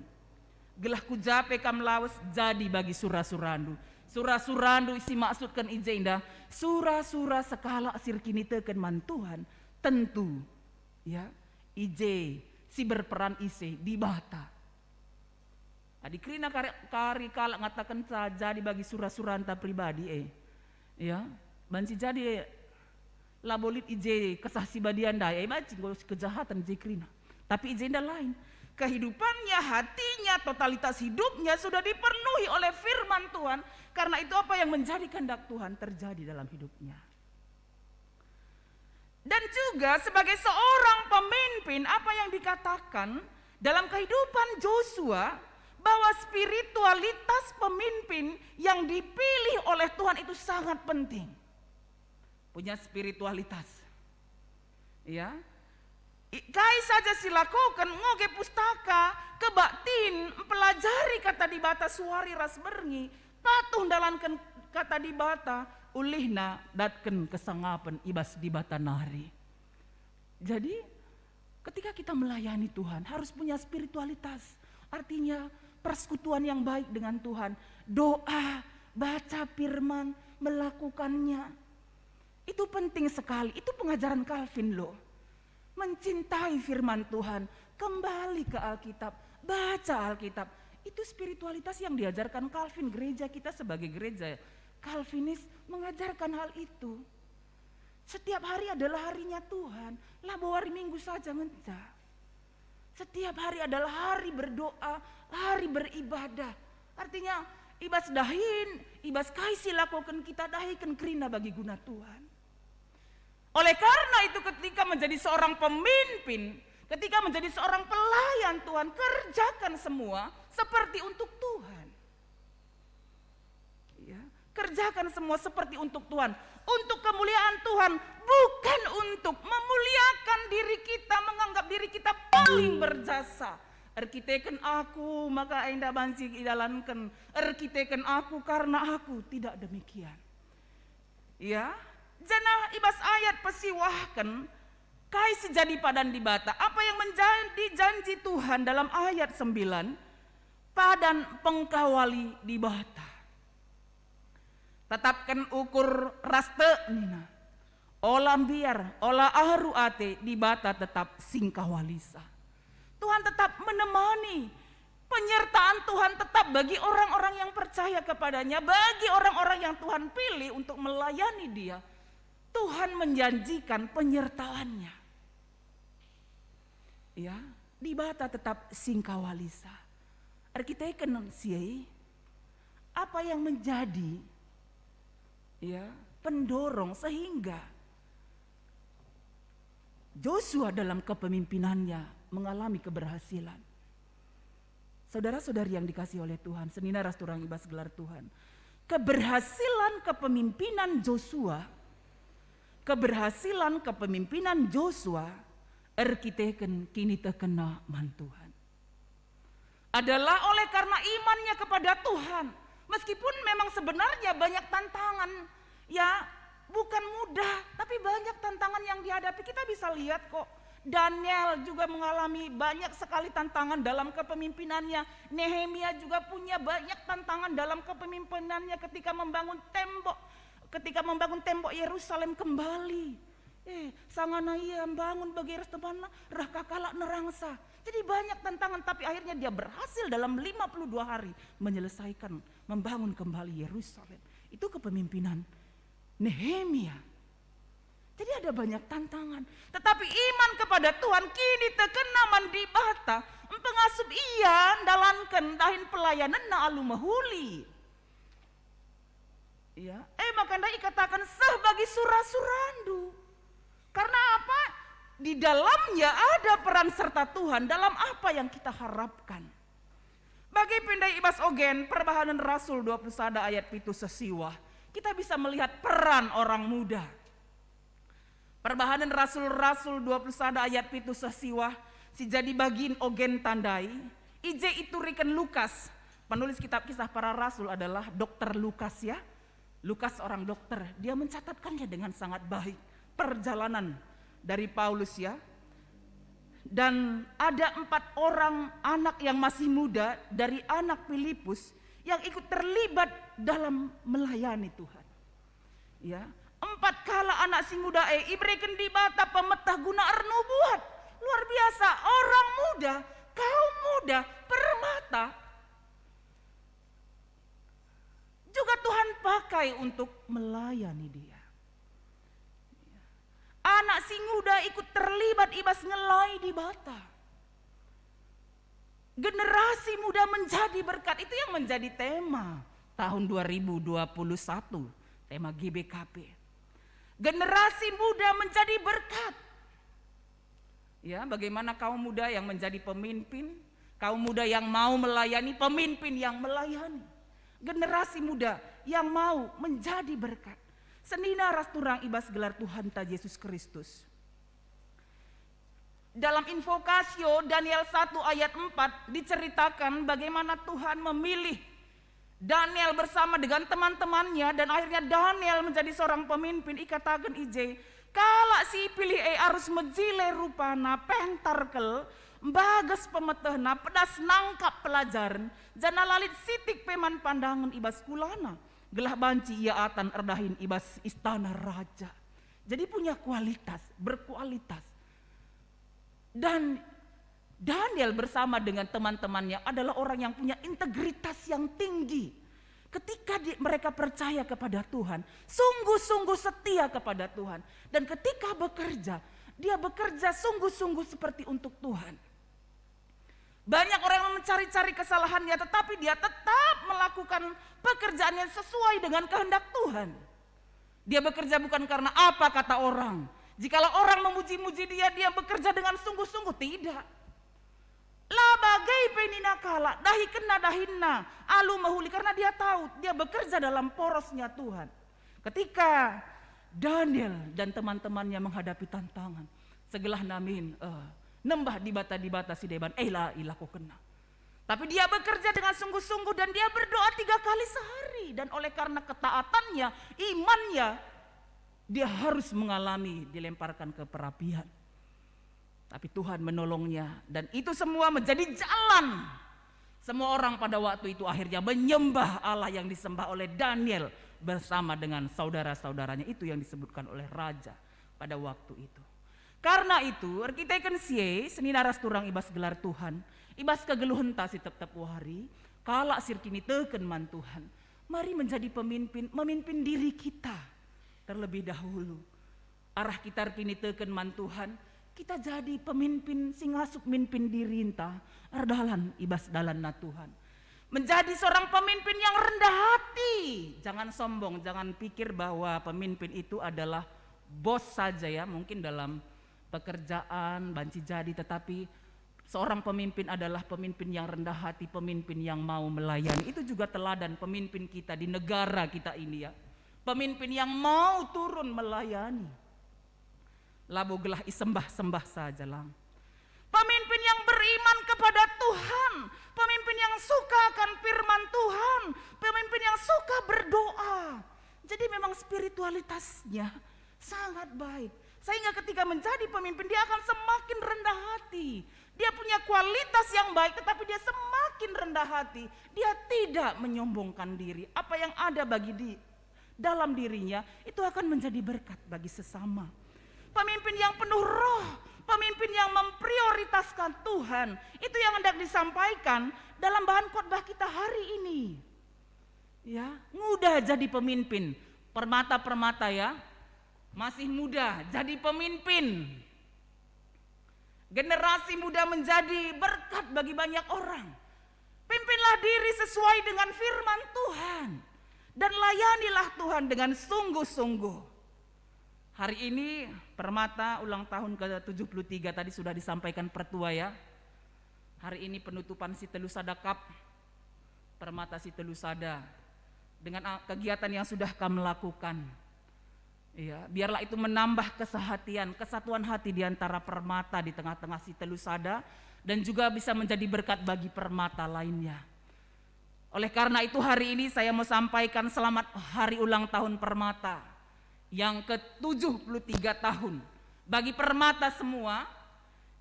Gelah ku ja pe kam lawes jadi bagi sura-surandu. Sura-surandu si maksudken i jenda, sura-sura sekalak si erkiniteken man Tuhan, tentu, ya, i je si berperan ise, Dibata. Adi kerina kari, kari kalak ngatakenca jadi bagi sura-suranta pribadi, eh, ya, banci jadi, eh, labo lit i je Kesah Si Badia ndai, eh, banci enggo kejahaten je kerina. Tapi i jenda lain. Kehidupannya, hatinya, totalitas hidupnya sudah dipenuhi oleh firman Tuhan. Karena itu, apa yang menjadi kehendak Tuhan terjadi dalam hidupnya. Dan juga sebagai seorang pemimpin, apa yang dikatakan dalam kehidupan Josua, bahwa spiritualitas pemimpin yang dipilih oleh Tuhan itu sangat penting. Punya spiritualitas. Ya. I-, kai saja si lakoken, ngoge pustaka, kebaktin, mpelajari Kata Dibata suari ras berngi, patuh ndalanken Kata Dibata, ulihna datken kesangapen i bas Dibata nari. Jadi, ketika kita melayani Tuhan, harus punya spiritualitas. Artinya, persekutuan yang baik dengan Tuhan. Doa, baca firman, melakukannya. Itu penting sekali. Itu pengajaran Calvin loh. Mencintai firman Tuhan, kembali ke Alkitab, baca Alkitab. Itu spiritualitas yang diajarkan Calvin. Gereja kita sebagai gereja Calvinis mengajarkan hal itu. Setiap hari adalah harinya Tuhan, labo hari Minggu saja ngenca. Setiap hari adalah hari berdoa, hari beribadah. Artinya, i bas dahin, i bas kai si lakoken kita, dahiken kerina bagi guna Tuhan. Oleh karena itu, ketika menjadi seorang pemimpin, ketika menjadi seorang pelayan Tuhan, kerjakan semua seperti untuk Tuhan. Ya, kerjakan semua seperti untuk Tuhan, untuk kemuliaan Tuhan, bukan untuk memuliakan diri kita, menganggap diri kita paling berjasa. Erkiteken aku, maka enda banci idalanken, erkiteken aku, karena aku, tidak demikian. Ya, janah i bas ayat pesiwahken, kai si jadi padan Dibata, apa yang menjadi janji Tuhan dalam ayat sembilan, padan pengkawali Dibata. Tetapken ukur ras tek nina. Ola mbiar, ola aru ate, Dibata tetap singkawalisa. Tuhan tetap menemani. Penyertaan Tuhan tetap bagi orang-orang yang percaya kepada-Nya, bagi orang-orang yang Tuhan pilih untuk melayani Dia. Tuhan menjanjikan penyertaan-Nya. Ya, Dibata tetap singkawalisa. Erkiteken si e, apa yang menjadi, ya, pendorong sehingga Josua dalam kepemimpinannya mengalami keberhasilan. Saudara-saudari yang dikasihi oleh Tuhan, senina ras turang ibas gelar Tuhan. Keberhasilan kepemimpinan Josua, keberhasilan kepemimpinan Josua erkiteken kinitekenna man Tuhan. Adalah oleh karena imannya kepada Tuhan. Meskipun memang sebenarnya banyak tantangan, ya, bukan mudah, tapi banyak tantangan yang dihadapi. Kita bisa lihat kok, Daniel juga mengalami banyak sekali tantangan dalam kepemimpinannya. Nehemia juga punya banyak tantangan dalam kepemimpinannya ketika membangun tembok, ketika membangun tembok Yerusalem kembali. Eh, sangana ia mbangun bage ras temanna, reh ka kalak nerangsa. Jadi banyak tantangan, tapi akhirnya dia berhasil dalam lima puluh dua hari menyelesaikan, membangun kembali Yerusalem. Itu kepemimpinan Nehemia. Jadi ada banyak tantangan. Tetapi iman kepada Tuhan, kinitekenna man Dibata, mpengasup ia ndalanken dahin pelayanenna alu mehuli. Ya, eh, maka ndai ikataken, "Seh bagi sura-surandu." Karena apa? Di dalamnya ada peran serta Tuhan dalam apa yang kita harapkan. Bagi pe ndai ibas ogen Perbahanen Rasul dua puluh sada ayat pitu seh siwah, kita bisa melihat peran orang muda. Perbahanen Rasul-Rasul dua puluh sada ayat pitu seh siwah, si jadi bagin ogen tandai, i je ituriken Lukas. Penulis kitab Kisah Para Rasul adalah dokter Lukas, ya. Lukas seorang dokter, dia mencatatkannya dengan sangat baik. Perjalanan dari Paulus, ya. Dan ada empat orang anak yang masih muda dari anak Filipus yang ikut terlibat dalam melayani Tuhan. Ya, empat kalak anak si muda e ibereken Dibata pemeteh guna ernubuat. Luar biasa, orang muda, kaum muda, permata juga Tuhan pakai untuk melayani dia. Anak si muda ikut terlibat ibas ngelai Dibata. Generasi muda menjadi berkat, itu yang menjadi tema tahun dua ribu dua puluh satu, tema G B K P. Generasi muda menjadi berkat. Ya, bagaimana kaum muda yang menjadi pemimpin, kaum muda yang mau melayani, pemimpin yang melayani. Generasi muda yang mau menjadi berkat. Senina ras turang ibas gelar Tuhanta Jesus Kristus. Dalam Invocatio Daniel satu ayat empat diceritakan bagaimana Tuhan memilih Daniel bersama dengan teman-temannya, dan akhirnya Daniel menjadi seorang pemimpin. Ikataken i je, kalak si ipilih e arus mejile rupana, pentar kal, mbages pemetehna, pedas nangkap pelajaren, janah la lit sitik pe man pandangen i bas kulana, gelah banci ia atan erdahin i bas istana raja. Jadi punya kualitas, berkualitas. Dan Daniel bersama dengan teman-temannya adalah orang yang punya integritas yang tinggi. Ketika di-, mereka percaya kepada Tuhan, sungguh-sungguh setia kepada Tuhan. Dan ketika bekerja, dia bekerja sungguh-sungguh seperti untuk Tuhan. Banyak orang yang mencari-cari kesalahannya, tetapi dia tetap melakukan pekerjaan yang sesuai dengan kehendak Tuhan. Dia bekerja bukan karena apa kata orang. Jikalau orang memuji-muji dia, dia bekerja dengan sungguh-sungguh, tidak. La bage pe nina kalak, dahikenna dahinna, alu mehuli, karena dia tahu dia bekerja dalam porosnya Tuhan. Ketika Daniel dan teman-temannya menghadapi tantangan, segelah namin, eh, nembah dibata-dibata si deban, eh, la ilakokenna. Tapi dia bekerja dengan sungguh-sungguh dan dia berdoa tiga kali sehari. Dan oleh karena ketaatannya, imannya, dia harus mengalami dilemparkan ke perapian. Tapi Tuhan menolongnya dan itu semua menjadi jalan. Semua orang pada waktu itu akhirnya menyembah Allah yang disembah oleh Daniel bersama dengan saudara-saudaranya. Itu yang disebutkan oleh raja pada waktu itu. Karena itu, erkiteken si e, senina ras turang ibas gelar Tuhan, ibas kegeluhenta si tep-tep wari, kalak si erkiniteken man Tuhan, mari menjadi pemimpin, memimpin diri kita terlebih dahulu. Arah kita erkiniteken man Tuhan, kita jadi pemimpin si ngasup mimpin dirinta erdalan ibas dalanna Tuhan. Menjadi seorang pemimpin yang rendah hati, jangan sombong, jangan pikir bahwa pemimpin itu adalah bos saja, ya, mungkin dalam pekerjaan, banci jadi, tetapi Seorang pemimpin adalah pemimpin yang rendah hati, pemimpin yang mau melayani. Itu juga teladan pemimpin kita di negara kita ini, ya. Pemimpin yang mau turun melayani. Labo gelah isembah-sembah saja lang. Pemimpin yang beriman kepada Tuhan, pemimpin yang suka akan firman Tuhan, pemimpin yang suka berdoa. Jadi memang spiritualitasnya sangat baik. Sehingga ketika menjadi pemimpin, dia akan semakin rendah hati. Dia punya kualitas yang baik, tetapi dia semakin rendah hati. Dia tidak menyombongkan diri. Apa yang ada bagi di dalam dirinya, itu akan menjadi berkat bagi sesama. Pemimpin yang penuh roh, pemimpin yang memprioritaskan Tuhan, itu yang hendak disampaikan dalam bahan khotbah kita hari ini. Ya, muda jadi pemimpin. Permata-permata, ya, masih muda jadi pemimpin. Generasi muda menjadi berkat bagi banyak orang. Pimpinlah diri sesuai dengan firman Tuhan, dan layanilah Tuhan dengan sungguh-sungguh. Hari ini Permata ulang tahun ke tujuh puluh tiga tadi sudah disampaikan Pertua, ya. Hari ini penutupan si Telu Sada Cup, Permata si Telu Sada, dengan, ah, kegiatan yang sudah kam lakukan. Iya, biarlah itu menambah kesehatian, kesatuan hati di antara Permata di tengah-tengah si Telu Sada, dan juga bisa menjadi berkat bagi Permata lainnya. Oleh karena itu, hari ini saya mau sampaikan selamat hari ulang tahun Permata yang ke tujuh puluh tiga tahun. Bagi Permata semua,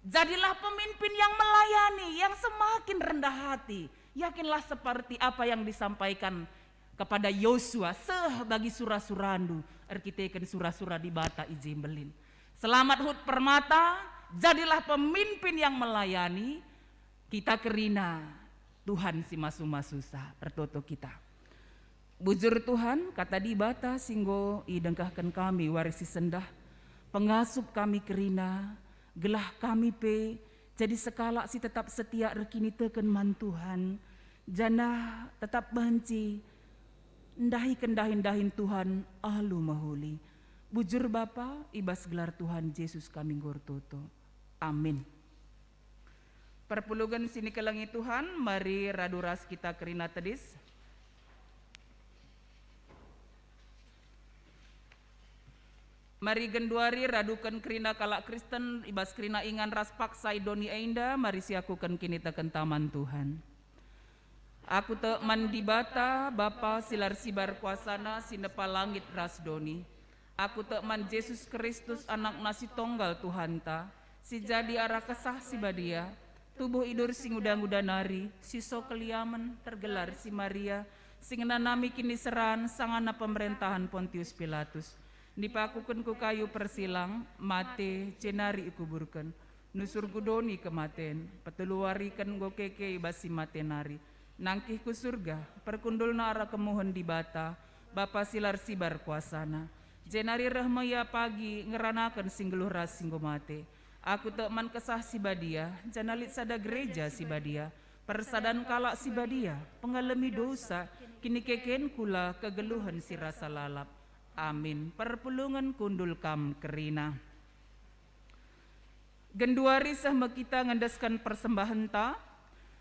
jadilah pemimpin yang melayani, yang semakin rendah hati. Yakinlah seperti apa yang disampaikan kepada Yosua, "Seh bagi sura-surandu, erkiteken sura-sura Dibata i je mbelin." Selamat hut Permata, jadilah pemimpin yang melayani. Kita kerina Tuhan si masu-masusa, ertoto kita. Bujur Tuhan, kata Dibata si enggo idengkahken kami wari si sendah, pengasup kami kerina, gelah kami pe jadi sekalak si tetap setia erkiniteken man Tuhan, janah tetap banci ndahiken dahin-dahin Tuhan alu mehuli. Bujur Bapa, i bas gelar Tuhan Jesus kami enggo ertoto. Amin. Perpulungen si nikelengi Tuhan, mari radu ras kita kerina tedis. Mari genduari raduken kerina kalak Kristen i bas kerina ingan ras paksa i doni enda, mari siakuken kiniteken taman Tuhan. Aku tek man Dibata, Bapa si la ersibar kuasana, si nepa langit ras doni. Aku tek man Jesus Kristus, AnakNa si Tonggal Tuhanta, si jadi arah Kesah Si Badia, tubuh idur si nguda-nguda nari, si so keliamen, tergelar si Maria, si ngenanami kiniseran, sangana pemerentahen Pontius Pilatus. Dipakuken ku kayu persilang, mate, jenari ikuburken. Nusur ku doni kematen, peteluwariken enggo keke i bas si mate nari. Nangkih ku Surga, perkundulna arah kemuhen Dibata, Bapa si la ersibar kuasana. Jenari reh me Ia pagi ngeranaken si nggeluh ras si enggo mate. Aku tek man Kesah Si Badia, janah lit sada gereja si badia, persadan kalak si badia, pengalemi dosa, kinikeken kula kegeluhen si rasa lalap. Amin. Perpulungen kundul kam kerina. Genduari seh me kita ngendesken persembahenta.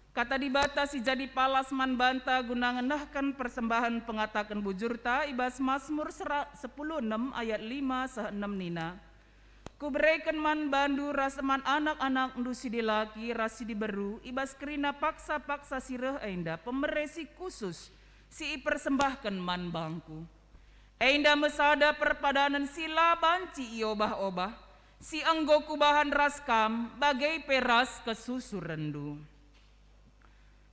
Kata Dibata si jadi palas man banta guna ngenehken persembahen pengataken bujurta i bas Masmur sera-, sepuluh enem ayat lima seh enem nina, "Kubereken man bandu ras man anak-anakndu si dilaki ras si diberu i bas kerina paksa-paksa si reh enda pemere si khusus si ipersembahken man bangku." Enda me sada perpadanen si la banci iobah-obah, si enggo kubahan ras kam, bage pe ras kesusurenndu.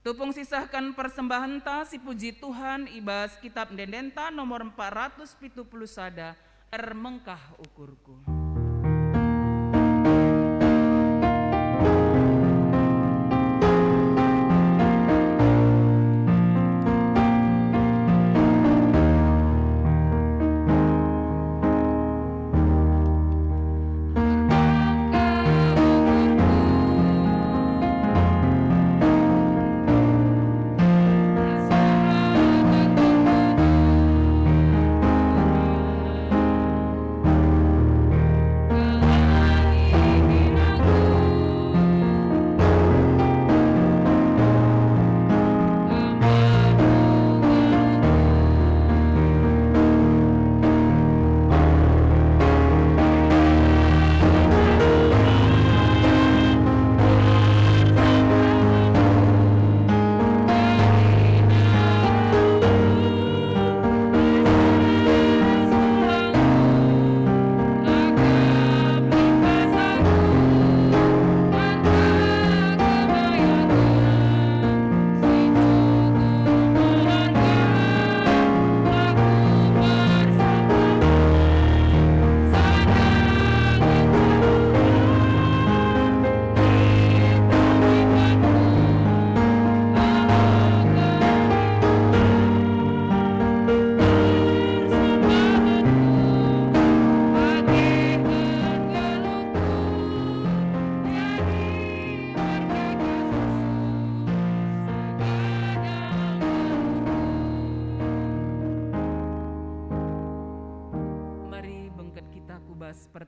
Tupung sisehken persembahenta si puji Tuhan i bas Kitab Ende-endenta nomor empat ratus pitu puluh sada, Ermengkah Ukurku.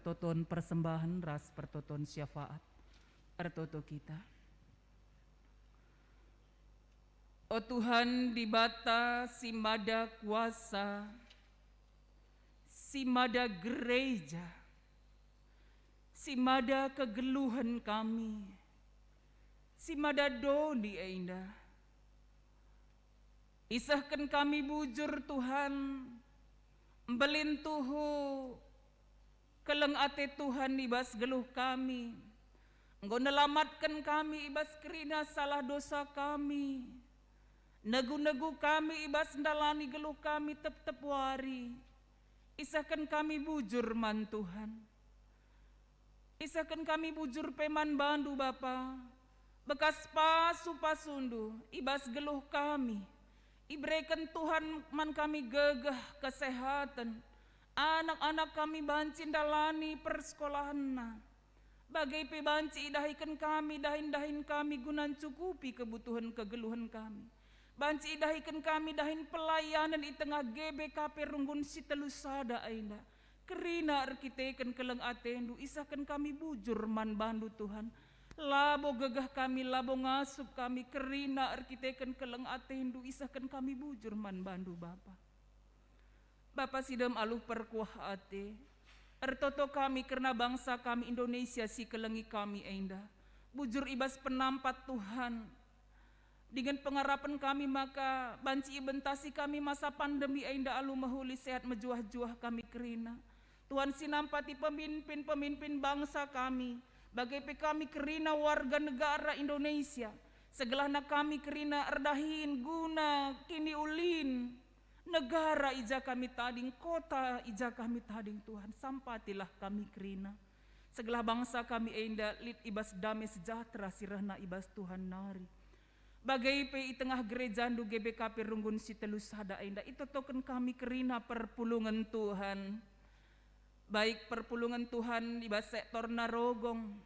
Pertoton persembahen ras pertoton syafaat. Ertoto kita. O Tuhan, Dibata si mada kuasa, si mada gereja, si mada kegeluhen kami, si mada doni enda. Isehken kami bujur, Tuhan, mbelin tuhu keleng ate Tuhan i bas geluh kami, enggo nelamatken kami i bas kerina salah dosa kami, negu-negu kami i bas ndalani geluh kami tep-tep wari. Isehken kami bujur man Tuhan. Isehken kami bujur pe man bandu, Bapa, bekas pasu-pasundu i bas geluh kami. Ibereken Tuhan man kami gegeh, kesehaten, anak-anak kami banci ndalani persekolahenna. Bage pe banci idahiken kami dahin-dahin kami guna ncukupi kebutuhen kegeluhen kami. Banci idahiken kami dahin pelayanen i tengah G B K P Runggun si telu sada enda. Kerina erkiteken keleng atendu, isehken kami bujur man bandu, Tuhan. Labo gegeh kami, labo ngasup kami, kerina erkiteken keleng atendu, isehken kami bujur man bandu, Bapa. Bapa si dem alu perkuah ate, ertoto kami kerna bangsa kami Indonesia si kelengi kami enda. Bujur i bas penampat Tuhan, dingen pengarapen kami maka banci ibentasi kami masa pandemi enda alu mehuli sehat mejuah-juah kami kerina. Tuhan si nampati pemimpin-pemimpin bangsa kami, bage pe kami kerina warga negara Indonesia, segelahna kami kerina erdahin guna kiniulin negara i ja kami tading, kota i ja kami tading, Tuhan, sampatilah kami kerina. Segelah bangsa kami enda lit i bas dame sejahtera si rehna i bas Tuhan nari. Bage pe i tengah gerejandu G B K P Runggun si telu sada enda, itotoken kami kerina perpulungen Tuhan. Baik perpulungen Tuhan i bas sektor Narogong,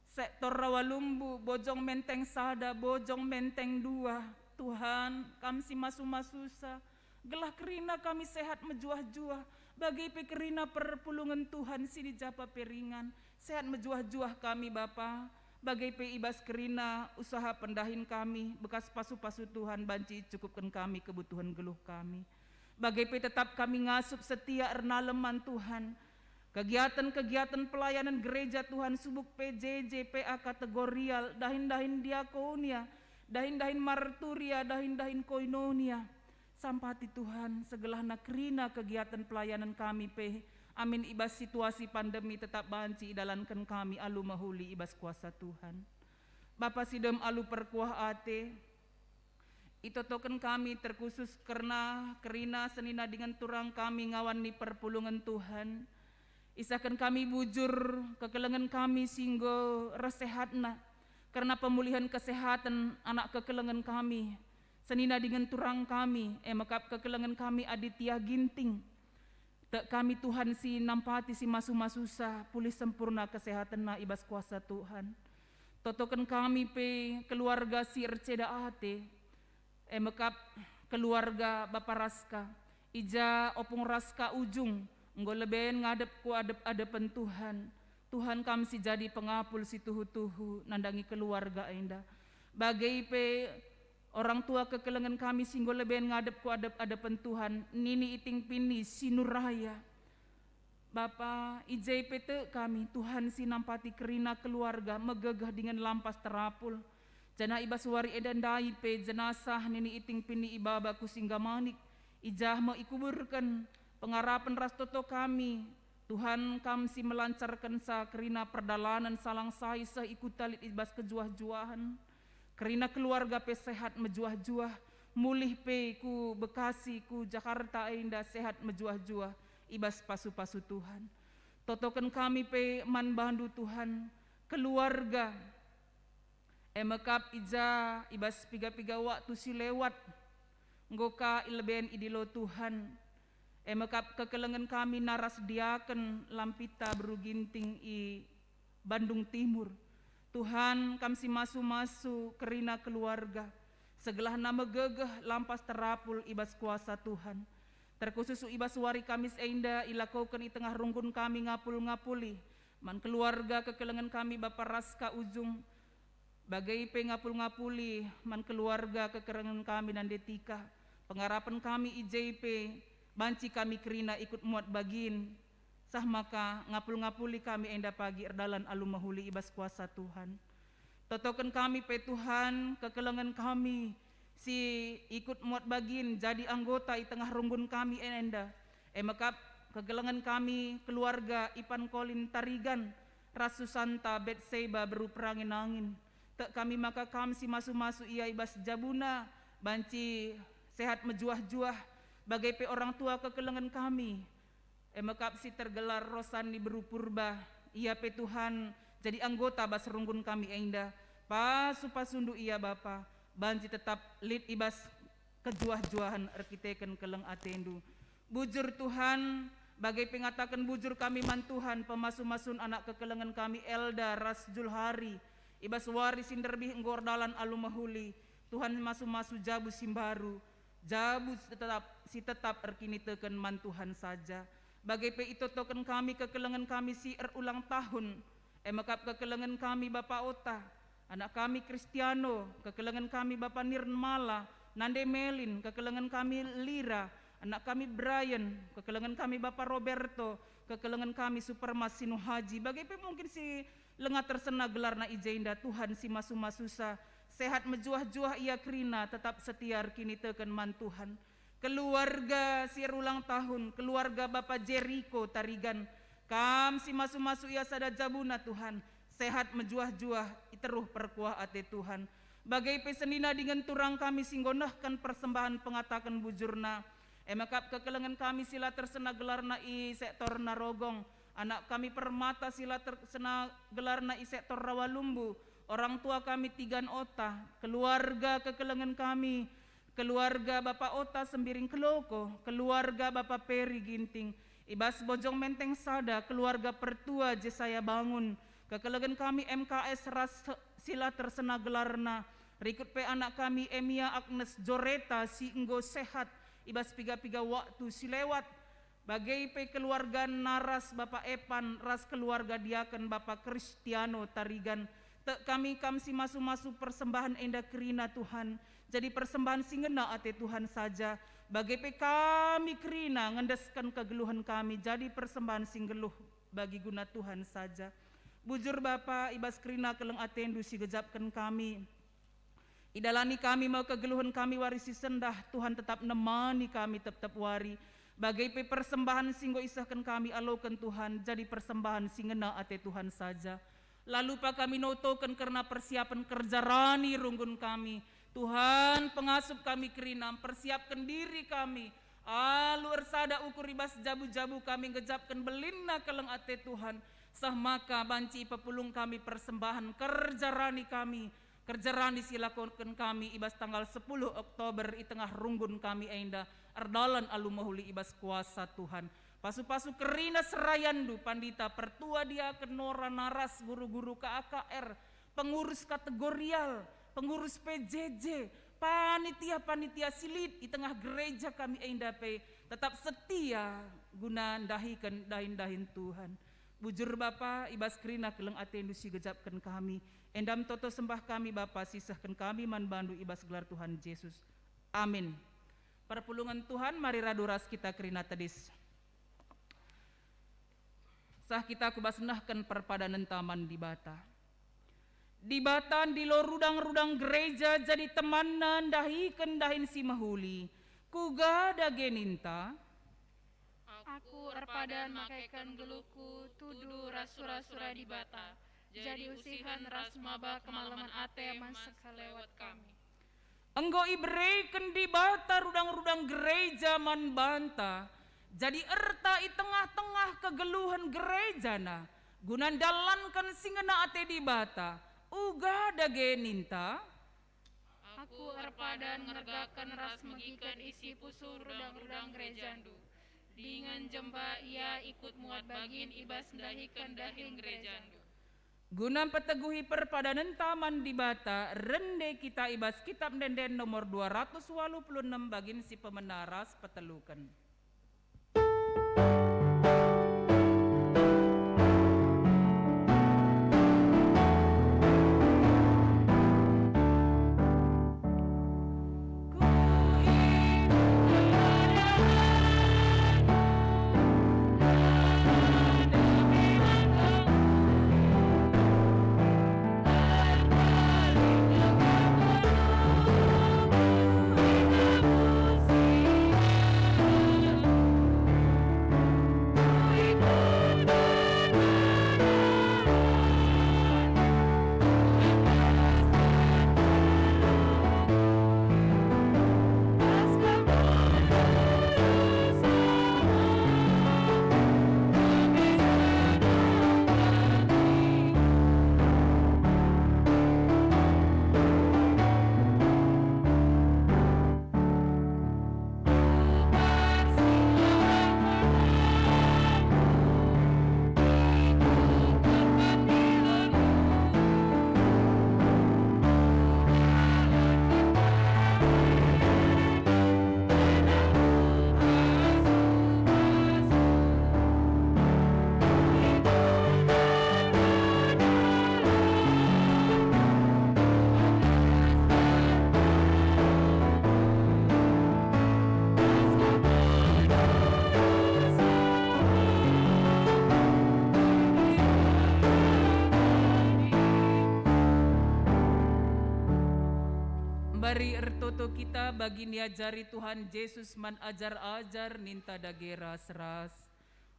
sektor Rawalumbu, Bojong Menteng sada, Bojong Menteng dua. Tuhan, Kam si masu-masusa, gelah kerina kami sehat mejuah-juah, bage pe kerina perpulungen Tuhan si di Japa Peringan. Sehat mejuah-juah kami, Bapa, bage pe i bas kerina usaha pendahin kami, bekas pasu-pasu Tuhan banci icukupken kami kebutuhen geluh kami. Bage pe tetap kami ngasup setia ernalem man Tuhan. Kegiaten-kegiaten pelayanen gereja Tuhan subuk P J J, P A kategorial, dahin-dahin diakonia, dahin-dahin marturia, dahin-dahin koinonia. Sampati Tuhan, segelahna kerina kegiaten pelayanen kami pe, amin i bas situasi pandemi tetap banci idalanken kami alu mehuli i bas kuasa Tuhan. Bapa si dem alu perkuah ate, itotoken kami terkhusus kerna kerina senina dingen turang kami ngawan ni perpulungen Tuhan. Isehken kami bujur kekelengen kami si enggo reh sehatna, kerna pemulihen kesehaten anak kekelengen kami, senina dingen turang kami, e mekap kekelengen kami Aditya Ginting. Tek kami Tuhan si nampati si masu-masusa, pulih sempurna kesehatenna i bas kuasa Tuhan. Totoken kami pe keluarga si erceda ate, e mekap keluarga Bapa Raska, i ja Opung Raska Ujung, enggo leben ngadep ku adep-adepen Tuhan. Tuhan, Kam si jadi pengapul si tuhu-tuhu nandangi keluarga enda. Bage pe orang tua kekelengen kami si enggo leben ngadep ku adep-adepen Tuhan, Nini Iting Pini si Nuraya. Bapa, i je pe tek kami, Tuhan si nampati kerina keluarga megegeh dingen lampas terapul. Janah i bas wari enda ndai pe jenasah Nini Iting Pini ibaba ku Singgamanik, i jah me ikuburken. Pengarapen ras toto kami, Tuhan, Kam si melancarkenca kerina perdalanen salang sai seh i kuta lit i bas kejuah-juahen. Kerina keluarga pe sehat mejuah-juah, mulih pe ku Bekasi, ku Jakarta enda sehat mejuah-juah i bas pasu-pasu Tuhan. Totoken kami pe man bandu, Tuhan, keluarga, e mekap i ja i bas piga-piga waktu si lewat, enggo ka ileben idilo Tuhan, e mekap kekelengen kami naras diaken Lampita Beru Ginting i Bandung Timur. Tuhan, Kam si masu-masu kerina keluarga, segelahna megegeh lampas terapul i bas kuasa Tuhan. Terkhusus i bas wari Kamis enda ilakoken i tengah runggun kami ngapul-ngapuli man keluarga kekelengen kami Bapa Raska Ujung, bage pe ngapul-ngapuli man keluarga kekelengen kami Nande Tika. Pengarapen kami i je pe banci kami kerina ikut muat bagin, sah maka ngapul-ngapuli kami enda pagi erdalan alu mehuli i bas kuasa Tuhan. Totoken kami pe Tuhan, kekelengen kami si ikut muat bagin jadi anggota i tengah runggun kami enda. E mekap kekelengen kami keluarga Ipan Kolin Tarigan ras Susanta Betseba beru perangin-angin. Tek kami maka kam si masu-masu ia i bas jabuna, banci sehat mejuah-juah, bage pe orang tua kekelengen kami. E mekap si tergelar Rosani beru Purba, ia pe Tuhan jadi anggota bas runggun kami enda. Pasu-pasundu ia Bapa, banci tetap lit i bas kejuah-juahen erkiteken keleng atendu. Bujur Tuhan, bage pe ngataken bujur kami man Tuhan, pemasu-masun anak kekelengen kami Elda ras Julhari, i bas wari si nderbih enggo erdalan alu mehuli. Tuhan masu-masu jabu si mbaru, jabu si tetap, si tetap erkiniteken man Tuhan saja. Bage pe itotoken kami kekelengen kami si erulang tahun, e mekap kekelengen kami Bapa Ota, anak kami Kristiano, kekelengen kami Bapa Nirmala, Nande Melin, kekelengen kami Lira, anak kami Brian, kekelengen kami Bapa Roberto, kekelengen kami Supermas Sinuhaji, bage pe mungkin si langa tersena gelarna i jenda, Tuhan si masu-masusa, sehat mejuah-juah ia kerina, tetap setia erkiniteken man Tuhan. Keluarga si erulang tahun, keluarga Bapa Jeriko Tarigan, kam si masu-masu ia sada jabuna Tuhan, sehat mejuah-juah, iteruh perkuah ate Tuhan. Bage pe senina dingen turang kami si enggo nehken persembahen pengataken bujurna, e mekap kekelengen kami si la tersena gelarna i sektor Narogong, anak kami Permata si la tersena gelarna i sektor Rawalumbu, orang tua kami Tigan Ota, keluarga kekelengen kami, keluarga Bapa Ota Sembiring Keloko, keluarga Bapa Peri Ginting, i bas Bojong Menteng sada, keluarga Pertua Jesaya Bangun, kekelengen kami M K S ras si la tersena gelarna, rikut pe anak kami Emia Agnes Joreta si enggo sehat i bas piga-piga waktu si lewat, bage pe keluarga Naras Bapa Epan ras keluarga diaken Bapa Kristiano Tarigan. Tek kami kam si masu-masu persembahen enda kerina Tuhan, jadi persembahen si ngena ate Tuhan saja. Bage pe kami kerina ngendesken kegeluhen kami jadi persembahen si nggeluh bagi guna Tuhan saja. Bujur Bapa, i bas kerina keleng atendu si gejapken kami. Idalani kami me kegeluhen kami wari si sendah, Tuhan tetap nemani kami tep-tep wari. Bage pe persembahen si enggo isehken kami aloken Tuhan, jadi persembahen si ngena ate Tuhan saja. La lupa kami notoken kerna persiapen kerja rani runggun kami. Tuhan, pengasup kami kerina, mpersiapken diri kami, alu ersada ukur i bas jabu-jabu kami ngejapken belinna keleng ate Tuhan, seh maka banci ipepulung kami persembahen kerja rani kami, kerja rani si lakoken kami i bas tanggal sepuluh Oktober i tengah runggun kami enda, erdalan alu mehuli i bas kuasa Tuhan. Pasu-pasu kerina serayandu, pandita, pertua diaken, nora, naras, guru-guru K A K R, pengurus kategorial, pengurus P J J, panitia-panitia si lit i tengah gereja kami enda pe tetap setia guna ndahiken dahin-dahin Tuhan. Bujur Bapa, i bas kerina keleng atendu si gejapken kami, enda me toto sembah kami Bapa, sisehken kami man bandu i bas gelar Tuhan Jesus. Amin. Perpulungen Tuhan, mari radu ras kita kerina tedis. Sah kita ku bas nehken perpadanenta man Dibata. Dibata ndilo rudang-rudang gereja jadi temanna ndahiken dahin si mehuli. Kuga dage ninta? Aku erpadan makeken geluhku tudu ras sura-sura Dibata, jadi usihen ras maba kemalemen ate man sekalewet kami. Enggo ibereken Dibata rudang-rudang gereja man banta, jadi erta i tengah-tengah kegeluhen gerejana, guna ndalanken si ngena ate Dibata, uga dage ninta? Aku erpadan ngergaken ras megiken isi pusuh rudang-rudang gerejandu, dingen jemba ia ikut muat bagin i bas ndahiken dahin gerejandu. Guna mpeteguhi perpadanenta man Dibata, rende kita i bas Kitab Ende-enden nomor dua ratus waluh puluh enem bagin si pemena ras peteluken. Mari ertoto kita bagi niajari Tuhan Jesus man ajar-ajar ninta dage ras-ras.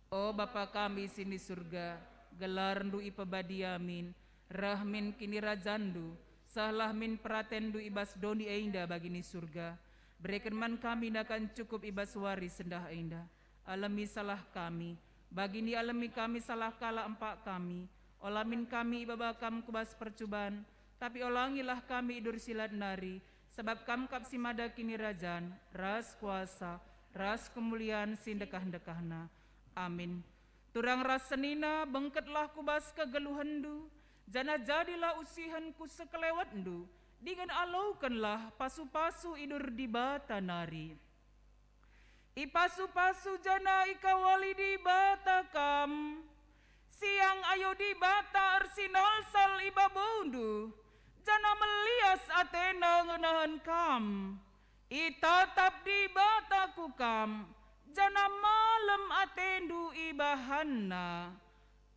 O Bapa kami si ni Surga, gelarNdu ipebadia min, reh min kinirajanNdu, sehlah min peratenNdu i bas doni enda bagi ni Surga. Bereken man kami nakan cukup i bas wari sendah enda. Alemi salah kami, bagi nialemi kami salah kalak empak kami. Ola min kami ibaba Kam ku bas percuban, tapi olangilah kami i bas si lat nari, sabap Kam kap si mada kinirajan, ras kuasa, ras kemulian si ndekah-ndekahna. Amin. Turang ras senina, bengketlah ku bas kegeluhenndu, janah jadilah usihen ku sekelewetndu, dingen alokenlah pasu-pasu i bas Dibata nari. Ipasu-pasu janah ikawali Dibata kam. Siang ayo Dibata ersinalsal i babundu, janah melias ateNa ngenehen kam. Itatap Dibata ku kam, janah malem atendu ibahanNa.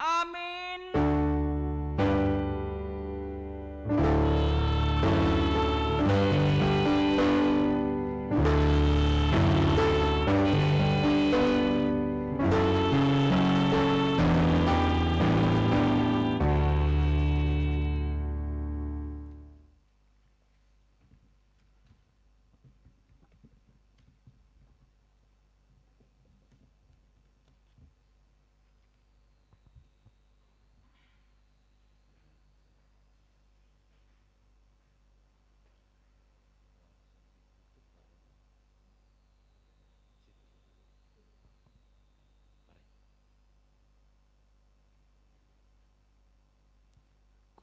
Amin.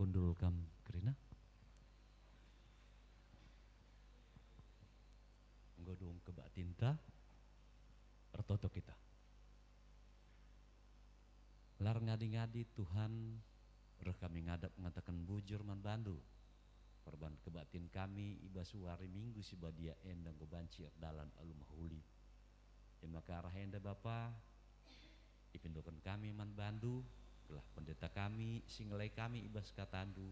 Kundul kam kerina. Enggo dung kebaktinta, ertoto kita. Lar ngadi-ngadi Tuhan, reh kami ngadap ngataken bujur man bandu. Perban kebaktin kami i bas wari Minggu si badia enda enggo banci erdalan alu mehuli. E maka arah enda Bapa, ipindoken kami man bandu, gelah pendeta kami si ngelai kami i bas katandu,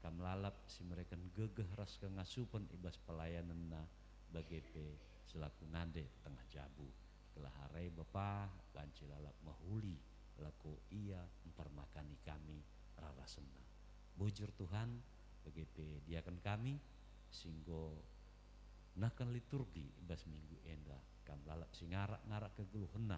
kam lalap si mereken gegeh ras kengasupen i bas pelayanenna, bage pe selaku nande tengah jabu. Gelah are Bapa banci lalap mehuli, lako ia mpermakani kami rarasenna. Bujur Tuhan, bage pe diaken kami, si enggo nehken liturgi i bas minggu enda, kam lalap si ngarak-ngarak kegeluhenna,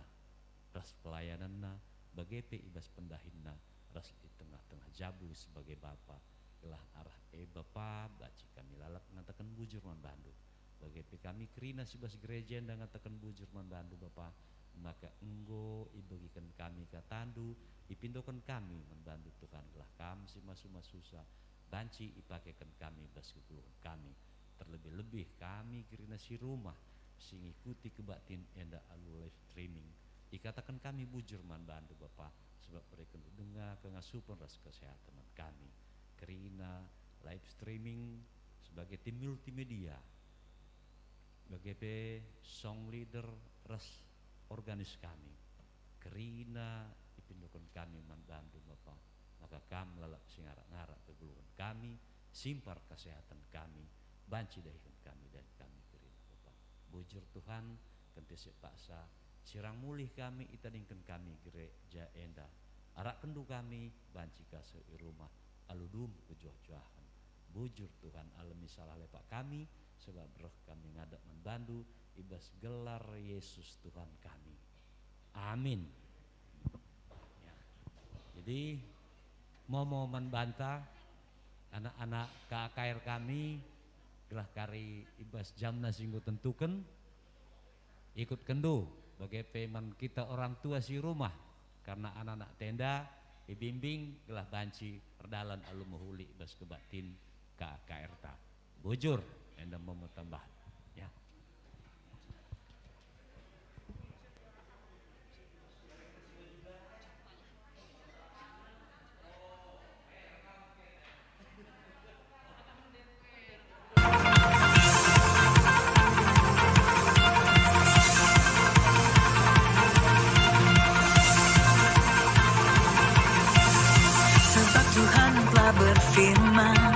ras pelayanenna, bage pe i bas pendahinna, ras i tengah-tengah jabu sebagai bapa, gelah arah e Bapa banci kami lalap ngataken bujur man bandu. Bage pe kami kerina si bas gereja enda ngataken bujur man bandu, Bapa, maka enggo ibegiken kami katandu, ipindoken kami man bandu, Tuhan, gelah kam si masu-masusa banci ipakeken kami bas kegeluhen kami. Terlebih-lebih kami kerina si rumah si ngikuti kebaktin enda alu live streaming. Ikataken kami bujur man bandu, Bapa, sebab berekenndu denga kengasupen ras kesehatan man kami. Kerina live streaming sebagai tim multimedia, bage pe song leader ras organis kami. Kerina ipindoken kami man bandu, Bapa, maka kam lalap si ngarak-ngarak kegeluhen kami, simpar kesehatan kami, banci dahiken kami dahin kami kerina, Bapa. Bujur Tuhan, kentisik paksa, sirang mulih kami itadingken kami gereja enda. Arakkenndu kami banci ka seh i rumah alu dum kejuah-juahen. Bujur Tuhan, alemi salah lepak kami, sebab reh kami ngadap man bandu i bas gelar Yesus Tuhan kami. Amin. Ya. Jadi, momo man banta, anak-anak K A K R kami, gelah kari i bas jamna si enggo tentuken, ikutkenndu, bage pe man kita orang tua si rumah, karena anak-anak tenda ibimbing gelah banci erdalan alu mehuli i bas kebaktin K A K R ta. Bujur, enda momo tambahan. Ya. Sebab Tuhan telah berfirman,